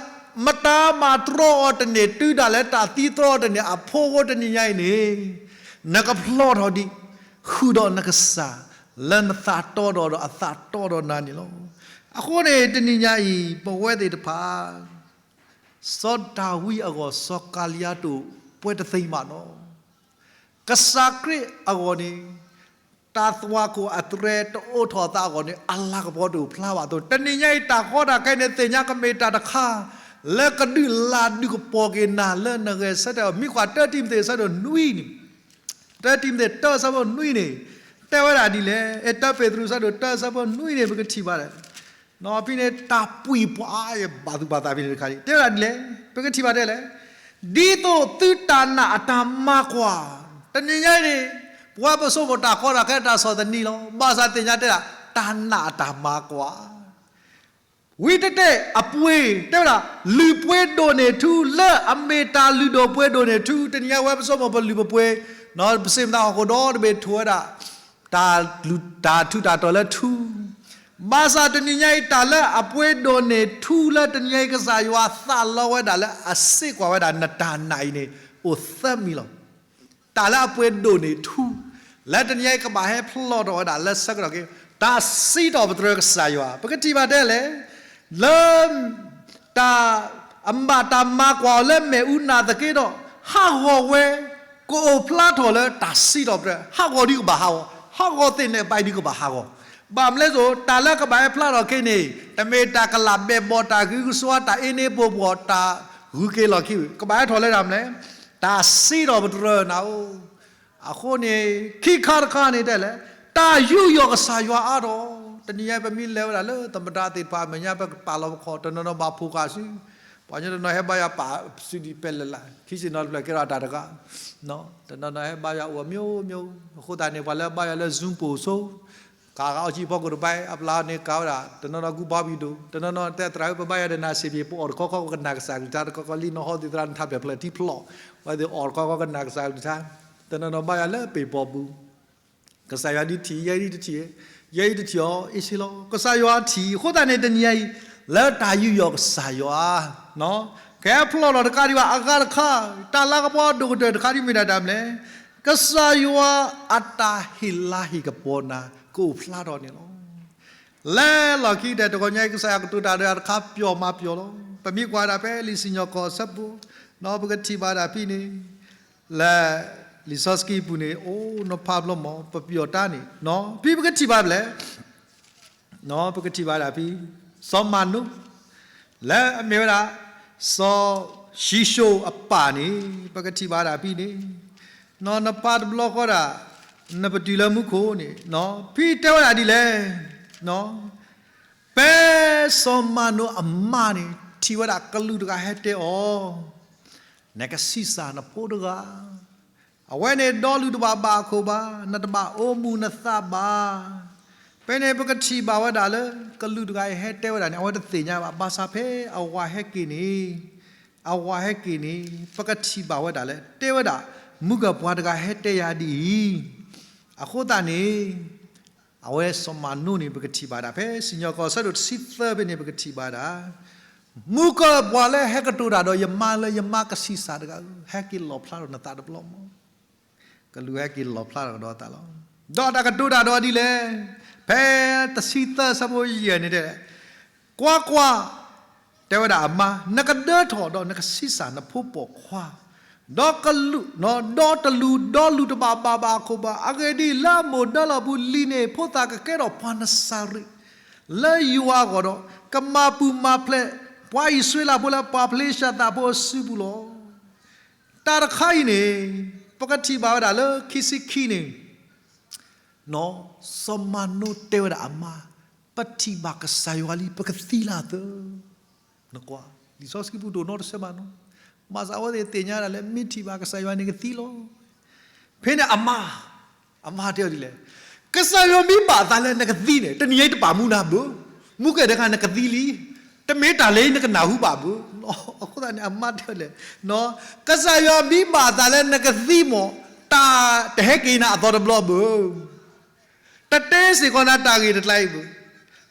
မတၤမၤတြီအီၤတန့ၢ် တုၤဒၣ်လဲာ်တၢ်သံတြီအီၤတန့ၢ်အဖီခိၣ် တနံၤညါအံၤန့ၣ် နကဖျိးထီၣ်ဒံး. ခုၣ်ဒီးနကစၢ် လၢနသးတီဒီး ဒီးအသးတီဒီးနၤန့ၣ်လီၤ. အဃိန့ၣ် တနံၤညါအံၤ ပဝဲသ့ၣ်တဖၣ် စီၤဒၤဝံးအဂီၢ် စီၤကၤလံယၤတိၣ် ပှဲၤတသ့မးနီၤ. ကစၢ်ခရံာ်အဂီၢ်န့ၣ် တၢ်သွၣ်ခိၣ်အတြဲၤတအိၣ်ထီၣ်အသးအဂီၢ်န့ၣ် အလၤကပီၤတအိၣ်ဖျါဘၣ်အသိး တနံၤညါအံၤ တၢ်ကီတၢ်ခဲန့ၣ် သ့ၣ်ညါကမ့ၢ်တၢ်တခါ လၢကဒုးလၤဒုးကပီၤက့ၤနၤလၢနဂဲၤဆၢထၢၣ် မ့ၢ်ကွၢ် တၢတံၤမသ့း အဆၢဒိၣ်နွံန့ၣ်, တၢတံၤမသ့း တၢ အဆၢဖိနွံန့ၣ် တဲဝဲဒၣ်ဒ်လဲၣ်, အဲ တၢပ့းတရူး အဆၢဒိၣ်တၢ အဆၢဖိနွံန့ၣ် ပကထံၣ်ဘၣ်ဒီး ဖဲန့ၣ် တၢ်ပှံၤပှၤအါ ဘၣ်သူၣ်ဘၣ်သးဖဲန့ၣ်တခါန့ၣ် တဲဝဲဒၣ်ဒ်လဲၣ်, ပကထံၣ်ဘၣ်တဲလဲၣ်, ဒ်သိးသုတၢ်နာ်အတၢ်မၤကွၢ်, တနံၤညါအံၤန့ၣ် ပဝဲပဆိကမိၣ်တၢ်ကီတၢ်ခဲတၢ်ဆီၣ်သနံးလီၤ. ဘၣ်ဆၣ်သ့ၣ်ညါတဲဒၣ် တၢ်နာ်အတၢ်မၤကွၢ် ဝံတတဲအပှ့ၤ တဲဝဲဒၣ် လုၢ်ပှ့ၤဒိၣ်န့ၢ်ထူ လၢအမ့ၢ်တၢ်လုၢ်ဒိၣ်ပှ့ၤဒိၣ်န့ၢ်ထူ, တနံၤညါဝဲပဆိကမိၣ်ပလုၢ်ပပှ့ၤ, ပစံးမတၤဟီၣ်ခိၣ်ဒီတဘ့ၣ်ထိၣ်ဝဲဒၣ် တၢ်ထူးတၢ်တီၤလၢထူ, ဘၣ်ဆၣ်တနံၤညါအံၤ တၢ်လၢအပှ့ၤဒိၣ်န့ၢ်ထူလၢတနံၤညါအံၤ ကစၢ်ယွၤသးလီဝဲဒၣ်လၢအစ့ၢ်ကွၢ်ဝဲဒၣ်နတၢ်နာ်အံၤန့ၣ် အိၣ်သၢမံၤလီၤ. တၢ်လၢအပှ့ၤဒိၣ်န့ၢ်ထူ လၢတနံၤညါအံၤကဘၣ်ဟဲဖျီၣ်ထီၣ်ဝဲဒၣ်လၢဆၢကတီၢ်က့ၤ တၢ်စံးထီၣ်ပတြၢၤကစၢ်ယွၤ ပကထံၣ်ဘၣ်တဲလဲၣ်, လၢ တၢ် အမ့ၢ်တၢ်မၤကွၢ်အီၤလၢမ့ၣ်အူနာ်သက့ဒီး ဟးဂီၤဝဲ ကအိၣ်ဖျါထီၣ်လၢတၢ်စံးထီၣ်ပတြၢၤ ဟးဂီၤဒ်ကဘၣ်ဟးဂီၤ, ဟးဂီၤသ့ၣ်နဲၣ်ပာ်ဒ်ကဘၣ်ဟးဂီၤ, ဘၣ်မနုၤလဲၣ်စိ တၢ်လၢကဘၣ်ဟဲဖျါထီၣ်က့ၤန့ၣ် တမ့ၢ်တၢ်ကလးဘဲၣ်ဘီၣ် တၢ်ဂုၤကစှၤ တၢ်အ့န့ၢ်ပှိၤပှီၢ် တၢ်ဂုၤက့ၤလီၢ်ခံ ကဘၣ်ဟဲထီၣ်လၢတၢ်မနုၤလဲၣ်, တၢ်စံးထီၣ်ပတြၢၤနၤဧၢ အဃိန့ၣ် ခံခါတခါန့ၣ်တဲလဲၣ်, တၢ်ယူးယီၣ်ကစၢ်ယွၤအါထီၣ်, တနံၤညါပမ့ၢ်လဲၤဝဲဒၣ်လၢ သမ္မတ သ့ၣ်တဖၣ်အမဲာ်ညါ ပကပာ်လီၤပခီၣ် တနီၤနီၤဘၣ်ဖှိၣ်ဃာ်စု, ပှၤကညီတနီၤဟဲဘါယွၤပာ်စုဒံးပဲလဲၣ်လၢ် ခံဆံနီၤတဖျၢၣ်ကဲထီၣ်တၢ်တဂၤ, တနီၤနီၤဟဲဘါယွၤအိၣ်အမျိုးမျိုး, အဃိသတးန့ၣ် ပှၤလၢဘါယွၤလၢ Zoom ပူၤဆိ ကၤဂၤအီၣ်ကံၣ်ဖီခိၣ်တဘၣ် အပျၢ်န့ၣ်ကၤဝဲဒၣ် တနီၤနီၤကူဘီဘံၣ်ဒိၣ် တနီၤနီၤတဲသရၣ်ဧၢ ပဘါယွၤဒီးနၤစ့ၢ်ကီး ပအီၣ်တခီခီပကနၣ်ကစၢ်ကလုၢ်ကထါ တခီခီလံနီၤဟီသ့ၣ်သရၣ် နထးဖျၢၣ်ဖျၢၣ်ထံဖျီၣ်, ဝဲသ့ၣ်အီၣ်တခီခီကနၣ်ကစၢ်ကလုၢ်ကထါ, တနီၤနီၤဘါယွၤလၢပ့ၤဘီပူၤ ကစၢ်ယွၤဒ်ထံၣ် ယဲဒ်တထံၣ်, ယဲဒ်တထံၣ်အီၤ အ့ၣ်စ့လီၤ ကစၢ်ယွၤထံၣ် အဃိသတးန့ၣ် တနံၤညါအံၤ လၢတၢ်ယူးယီၣ်ကစၢ်ယွၤ ကဟဲဖျီၣ်ထီၣ်တကးဒံးဘၣ် အဂၤတခါ, တၢ်လၤကပီၤအဒိၣ်ကတၢၢ်တခါဒ်မ့ၢ်ဒၣ်တၢ်မနုၤလဲၣ်, ကစၢ်ယွၤအတၢ်ဟ့ၣ်လၤဟ့ၣ်ကပီၤနၤ ကအိၣ်ဖျါထီၣ်န့ၣ်လီၤ. လဲၤလီၢ်ခံကတၢၢ်တဂီၤညါအံၤ ကစၢ်ယွၤကတိၤတၢ်ဒီးတခါ ပျီမၤပျီလီၤ. ပမ့ၢ်ကွၢ်ဒၣ်ဖဲလံာ်စံၣ်ညီၣ်ကွီၢ်အဆၢဖိ ပကထံၣ်ဘၣ်ဒၣ်ဖဲန့ၣ် လၢ လံာ်စီဆှံပူၤန့ၣ် အိၣ်နီၤဖးဘျီမး ပပျီတၢ်န့ၣ် ဖဲပကထံၣ်ဘၣ်ဖဲလဲၣ်, ပကထံၣ်ဘၣ်ဒၣ်ဖဲ စီၤမၤနိ လၢအမ့ၢ်ဝဲဒၣ် စီၤၡံၣ်ၡိၣ်အပၢ်န့ၣ် ပကထံၣ်ဘၣ်ဒၣ်ဖဲန့ၣ် နီၤနဖးတဘျီဃီဒၣ် နပတုာ်လၢမူခိၣ်န့ၣ် ဖဲတဲဝဲဒၣ်ဒ်လဲၣ် ဖဲစီၤမၤနိအမါန့ၣ် ထံၣ်ဝဲဒၣ်ကလူးတဂၤဟဲတဲအီၤ, နကဆံးစၢ်နဖိတဂၤ, အဝဲန့ၣ်ဒီလူၤတဘၣ်ဘၣ်အခိၣ်ဘၣ်, နတဘၣ်အိၣ်မူနသးဘၣ်. ဖဲန့ၣ်ပကထံၣ်ဘၣ်ဝဲဒၣ်လၢ ကလူးတဂၤအံၤဟဲတဲဝဲဒၣ်န့ၣ် အဝဲတသ့ၣ်ညါဘၣ်, ဘၣ်ဆၣ်ဖဲအဝၤဟဲက့ၤန့ၣ်, အဝၤဟဲက့ၤန့ၣ် ပကထံၣ်ဘၣ်ဝဲဒၣ်လၢ တဲဝဲဒၣ် မုၢ်ကၢၢ်ပှၤတဂၤဟဲတဲယၤဒ်အံၤ, အဃိသတးန့ၣ် အဝဲစီၤမၤနိန့ၣ် ပကထံၣ်ဘၣ်ဒၣ် ဖဲစံၣ်ညီၣ်ကွီၢ်အဆၢဒိၣ်တဆံသၢဖဲန့ၣ် ပကထံၣ်ဘၣ်ဒၣ် မုၢ်ကၢၢ်ပှၤလၢဟဲကတိၤတၢ်ဒီးယမါလၢယမါကဆံးစၢ်တဂၤဧၢ, ဟဲက့ၤလီၣ်ဖျါထီၣ်နသးတဘျီမး, ကလူးဟဲက့ၤလီၣ်ဖျါထီၣ်ကဒီးသးလီၤ. ဒီးတၢ်ကတိၤတၢ်ဒီးဒ်လဲၣ်, ဖဲတဆံသၢဆၢဖိယဲၢ်န့ၣ်တဲ ကွၢ်ကွၢ်, တဲဝဲဒၣ်အမါ, နကဒၢထီၣ်ဒီးနကဆံးစၢ်နဖိပိာ်ခွါ, ဒီးကလူး, ဒီးတလူၤ, ဒီလူၤတဘၣ်ဘၣ်ဘၣ်အခိၣ်ဘၣ်. အဂ့ၢ်ဒ်အံၤ, လၢအမိၢ်ဒၢလီၢ်ပူၤလံန့ၣ် ဖိသၣ်ကကဲထီၣ်ပှၤနစၤရ့း လၢယွၤအဂီၢ်ဒီး ကမၤပူၤမၤဖျဲး ပှၤအံၣ်စရ့လးဖိလၢပှၤဖလ့ၡသးဖိအစုပူၤလီၤ. တၢ်တခါအံၤန့ၣ် ပကထံၣ်ဘၣ်ဝဲဒၣ်လၢခံဆံခံန့ၣ် နီၢ်, စီၤမၤနိတဲဝဲဒၣ်အမါ, ပထံၣ်ဘၣ်ကစၢ်ယွၤလံ ပကသံလၢအသၢ. နကွၢ်, လံာ်စီဆှံပူၤဒိၣ်နီတဆၢဘၣ်နီၢ်, ဘၣ်ဆၣ်အဝဲသ့ၣ်သ့ၣ်ညါဒၣ်လၢ မ့ၢ်ထံၣ်ဘၣ်ကစၢ်ယွၤန့ၣ်ကသံလီၤ. ဖဲန့ၣ်အမါ, အမါတဲအီၤဒ်လဲၣ်, ကစၢ်ယွၤမ့ၢ်ဘၣ်အသးလၢနကသံန့ၣ် တနံၤအံၤတပာ်မူနၤဘၣ်, မူကဲတဂၤနကသံလံ, တမ့ၢ်တၢ်လၢနကနၢ်ဟူဘၣ်ဘၣ်. အဃိသတးန့ၣ် အမါတဲအီၤလဲၣ်, နီၢ်, ကစၢ်ယွၤမ့ၢ်ဘၣ်အသးလၢနကသံမး, တၢ်တဟဲက့ၤနၤအသီတဘျီဘၣ်. တတဲစ့ၢ်ကီးနၤတၢ်ဂ့ၢ်တကျါအံၤဘၣ်.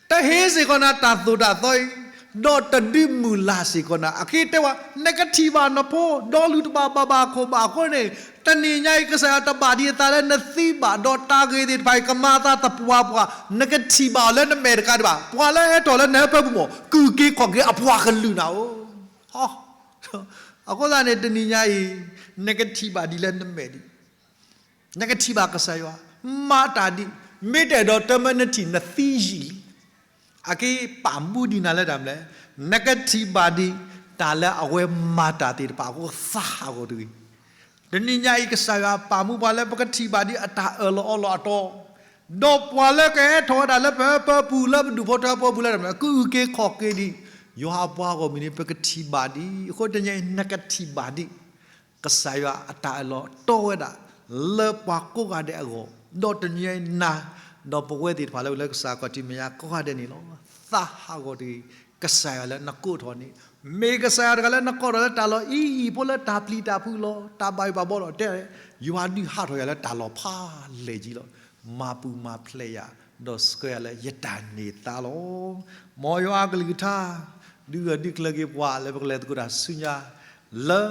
တဟ့ၣ်စ့ၢ်ကီးနၤတၢ်သိၣ်တၢ်သီအံၤ ဒီးတဒုးမုၢ်လၢ်စ့ၢ်ကီးနၤ. အဃိတဲဝဲ, နကထံၣ်ဘၣ်နဖိ ဒီးလုၢ်တဘၣ်ဘၣ်ဘၣ်ခိၣ်ဘၣ်အဃိန့ၣ်, တနံၤညါအံၤ ကစၢ်ယွၤတဘၣ်ဒံးအသးလၢနသံဘၣ်, ဒီးတၢ်ဂ့ၢ်သ့ၣ်တဖၣ်အံၤ ကမၤအသးသပှၢ်ပှၢ်, နကထံၣ်ဘၣ်အီၤလၢနမဲာ်တကးဒံးဘၣ်. ပှၤလၢအဟဲထီၣ်လၢနဟၢဖၢပူၤမ့ၢ် ကအုၣ်က့ၤခီၣ်က့ၤအပှၤကလုာ်နၤဧိၤ. အဃိသတးန့ၣ် တနံၤညါအံၤ နကထံၣ်ဘၣ်ဒံးလၢနမဲာ်ဒံး နကထံၣ်ဘၣ်ကစၢ်ယွၤ မၤတၢ်ဒံး, မ့ၢ်တအဲၣ်ဒိးတမၢနထံၣ်နသံယံာ်လံ. အက့ၤပာ်မူဒံးနၤလၢတၢ်မနုၤလဲၣ်, နကထံၣ်ဘၣ်ဒံး တၢ်လၢအဝဲမၤတၢ်သ့ၣ်တဖၣ်အဃိ သးဟးဂီၤတဂ့ၤ. တနံၤညါအံၤ ကစၢ်ယွၤပာ်မူပှၤလၢပကထံၣ်ဘၣ်ဒံးအတၢ်အၢၣ်လီၤအီလီၤအတီ, ဒီးပှၤလၢကဟဲထီၣ်ဝဲဒၣ်လၢပဟၢဖၢပူၤ လၢပဒူၣ်ဖိထၢဖိပူၤလၢတၢ်မနုၤ ကအုၣ်က့ၤခီၣ်က့ၤဒံး ယွၤအပှၤဂီၢ်မုၢ်န့ၣ် ပကထံၣ်ဘၣ်ဒံး. အဃိတနံၤညါအံၤ နကထံၣ်ဘၣ်ဒံး ကစၢ်ယွၤအတၢ်အၢၣ်လီၤတီဝဲဒၣ် လၢပှၤကိးဂၤဒဲးအဂီၢ်, ဒီးတနံၤညါအံၤနၤ ဒီးပဝဲသ့ၣ်တဖၣ်လၢပလၢကစၢ်ခီၣ်ထံးမဲာ်ညါကိးဂၤဒဲးန့ၣ်လီၤ. သးဟးဂီၤတဂ့ၤ, ကစၢ်ယွၤလၢနကိးထီၣ်န့ၣ် မ့ၢ်ကစၢ်ယွၤတဂၤလၢနကိးထီၣ်လၢတၢ်လီၢ်အံၤအံၤ ဖိလၢတၢ်ပျံၤတၢ်ဖုးလီၤ, တၢ်ဘၣ်ယိၣ်ဘၣ်ဘှီလီၤ, တဲ ယွၤဒုးဟးထီၣ်ယၤလၢတၢ်လီၢ်ဖးလဲၢ်ကံလီၤ. မၤပူၤမၤဖျဲးယၤ, ဒီးဆှၢယၤလၢယတၢ်န့ၢ်သါလီၤ. မ်ယွၤအကလုၢ်ကထါ ဒုးဂၢၢ်ဒုးကျၢၤက့ၤပှၤလၢပကလဲၤသကိးတၢ်ဆူညါ လၢ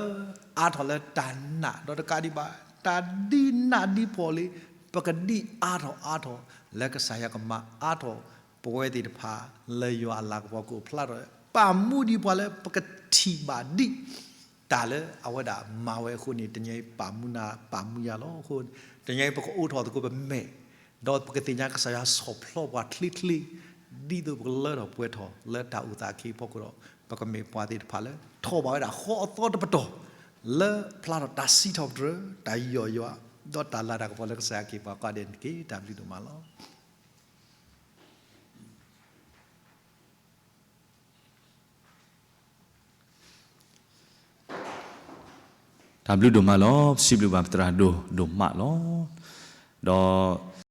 အါထီၣ်လၢတၢ်နာ် ဒီးတကးဒံးဘၣ် တၢ်ဒုးနးဒုးဖှီၣ်လံ, ပကဒုးအါထီၣ်အါထီၣ် လၢကစၢ်ယွၤကမၤအါထီၣ် ပဝဲသ့ၣ်တဖၣ် လၢယွၤအလၤကပီၤကအိၣ်ဖျါထီၣ် ပာ်မူဒံးပှၤလၢပကထံၣ်ဘၣ်ဒံး တၢ်လၢအဝဲဒၣ်မၤဝဲအဃိန့ၣ် တနံၤအံၤပာ်မူနၤပာ်မူယၤလီၤ. အဃိ တနံၤအံၤပကအိးထီၣ်သကိးပမဲာ် ဒီးပကသ့ၣ်ညါကစၢ်ယွၤဆီၣ်ဖျီပှၤချ့ချ့ ဒ်သိးပကလၢထီၣ်ပှဲၤထီၣ်လၢတၢ်အိၣ်သးအခံအဖီခိၣ်ဒီး ပကမ့ၢ်ပှၤသ့ၣ်တဖၣ်လၢ ထီၣ်ဘၣ်ဝဲဒၣ်ဃီအသီတပတီၢ် လၢဖျါထီၣ်တၢ်စံးထီၣ်ပတြၢၤ တၢ်ယူးယီၣ်ယွၤ ဒီးတၢ်လၤတၢ်ကပီၤလၢကစၢ်ယွၤက့ၤပှၤကိးဂၤဒဲးန့ၣ်တက့ၢ်. တၢ်ဘျုးဒိၣ်မးလီၤ. တၢ်ဘျုးဒိၣ်မးလီၤ. ပစံးဘျုးဘၣ်ပသရၣ်ဒိၣ်ဒိၣ်မးလီၤ. ဒီး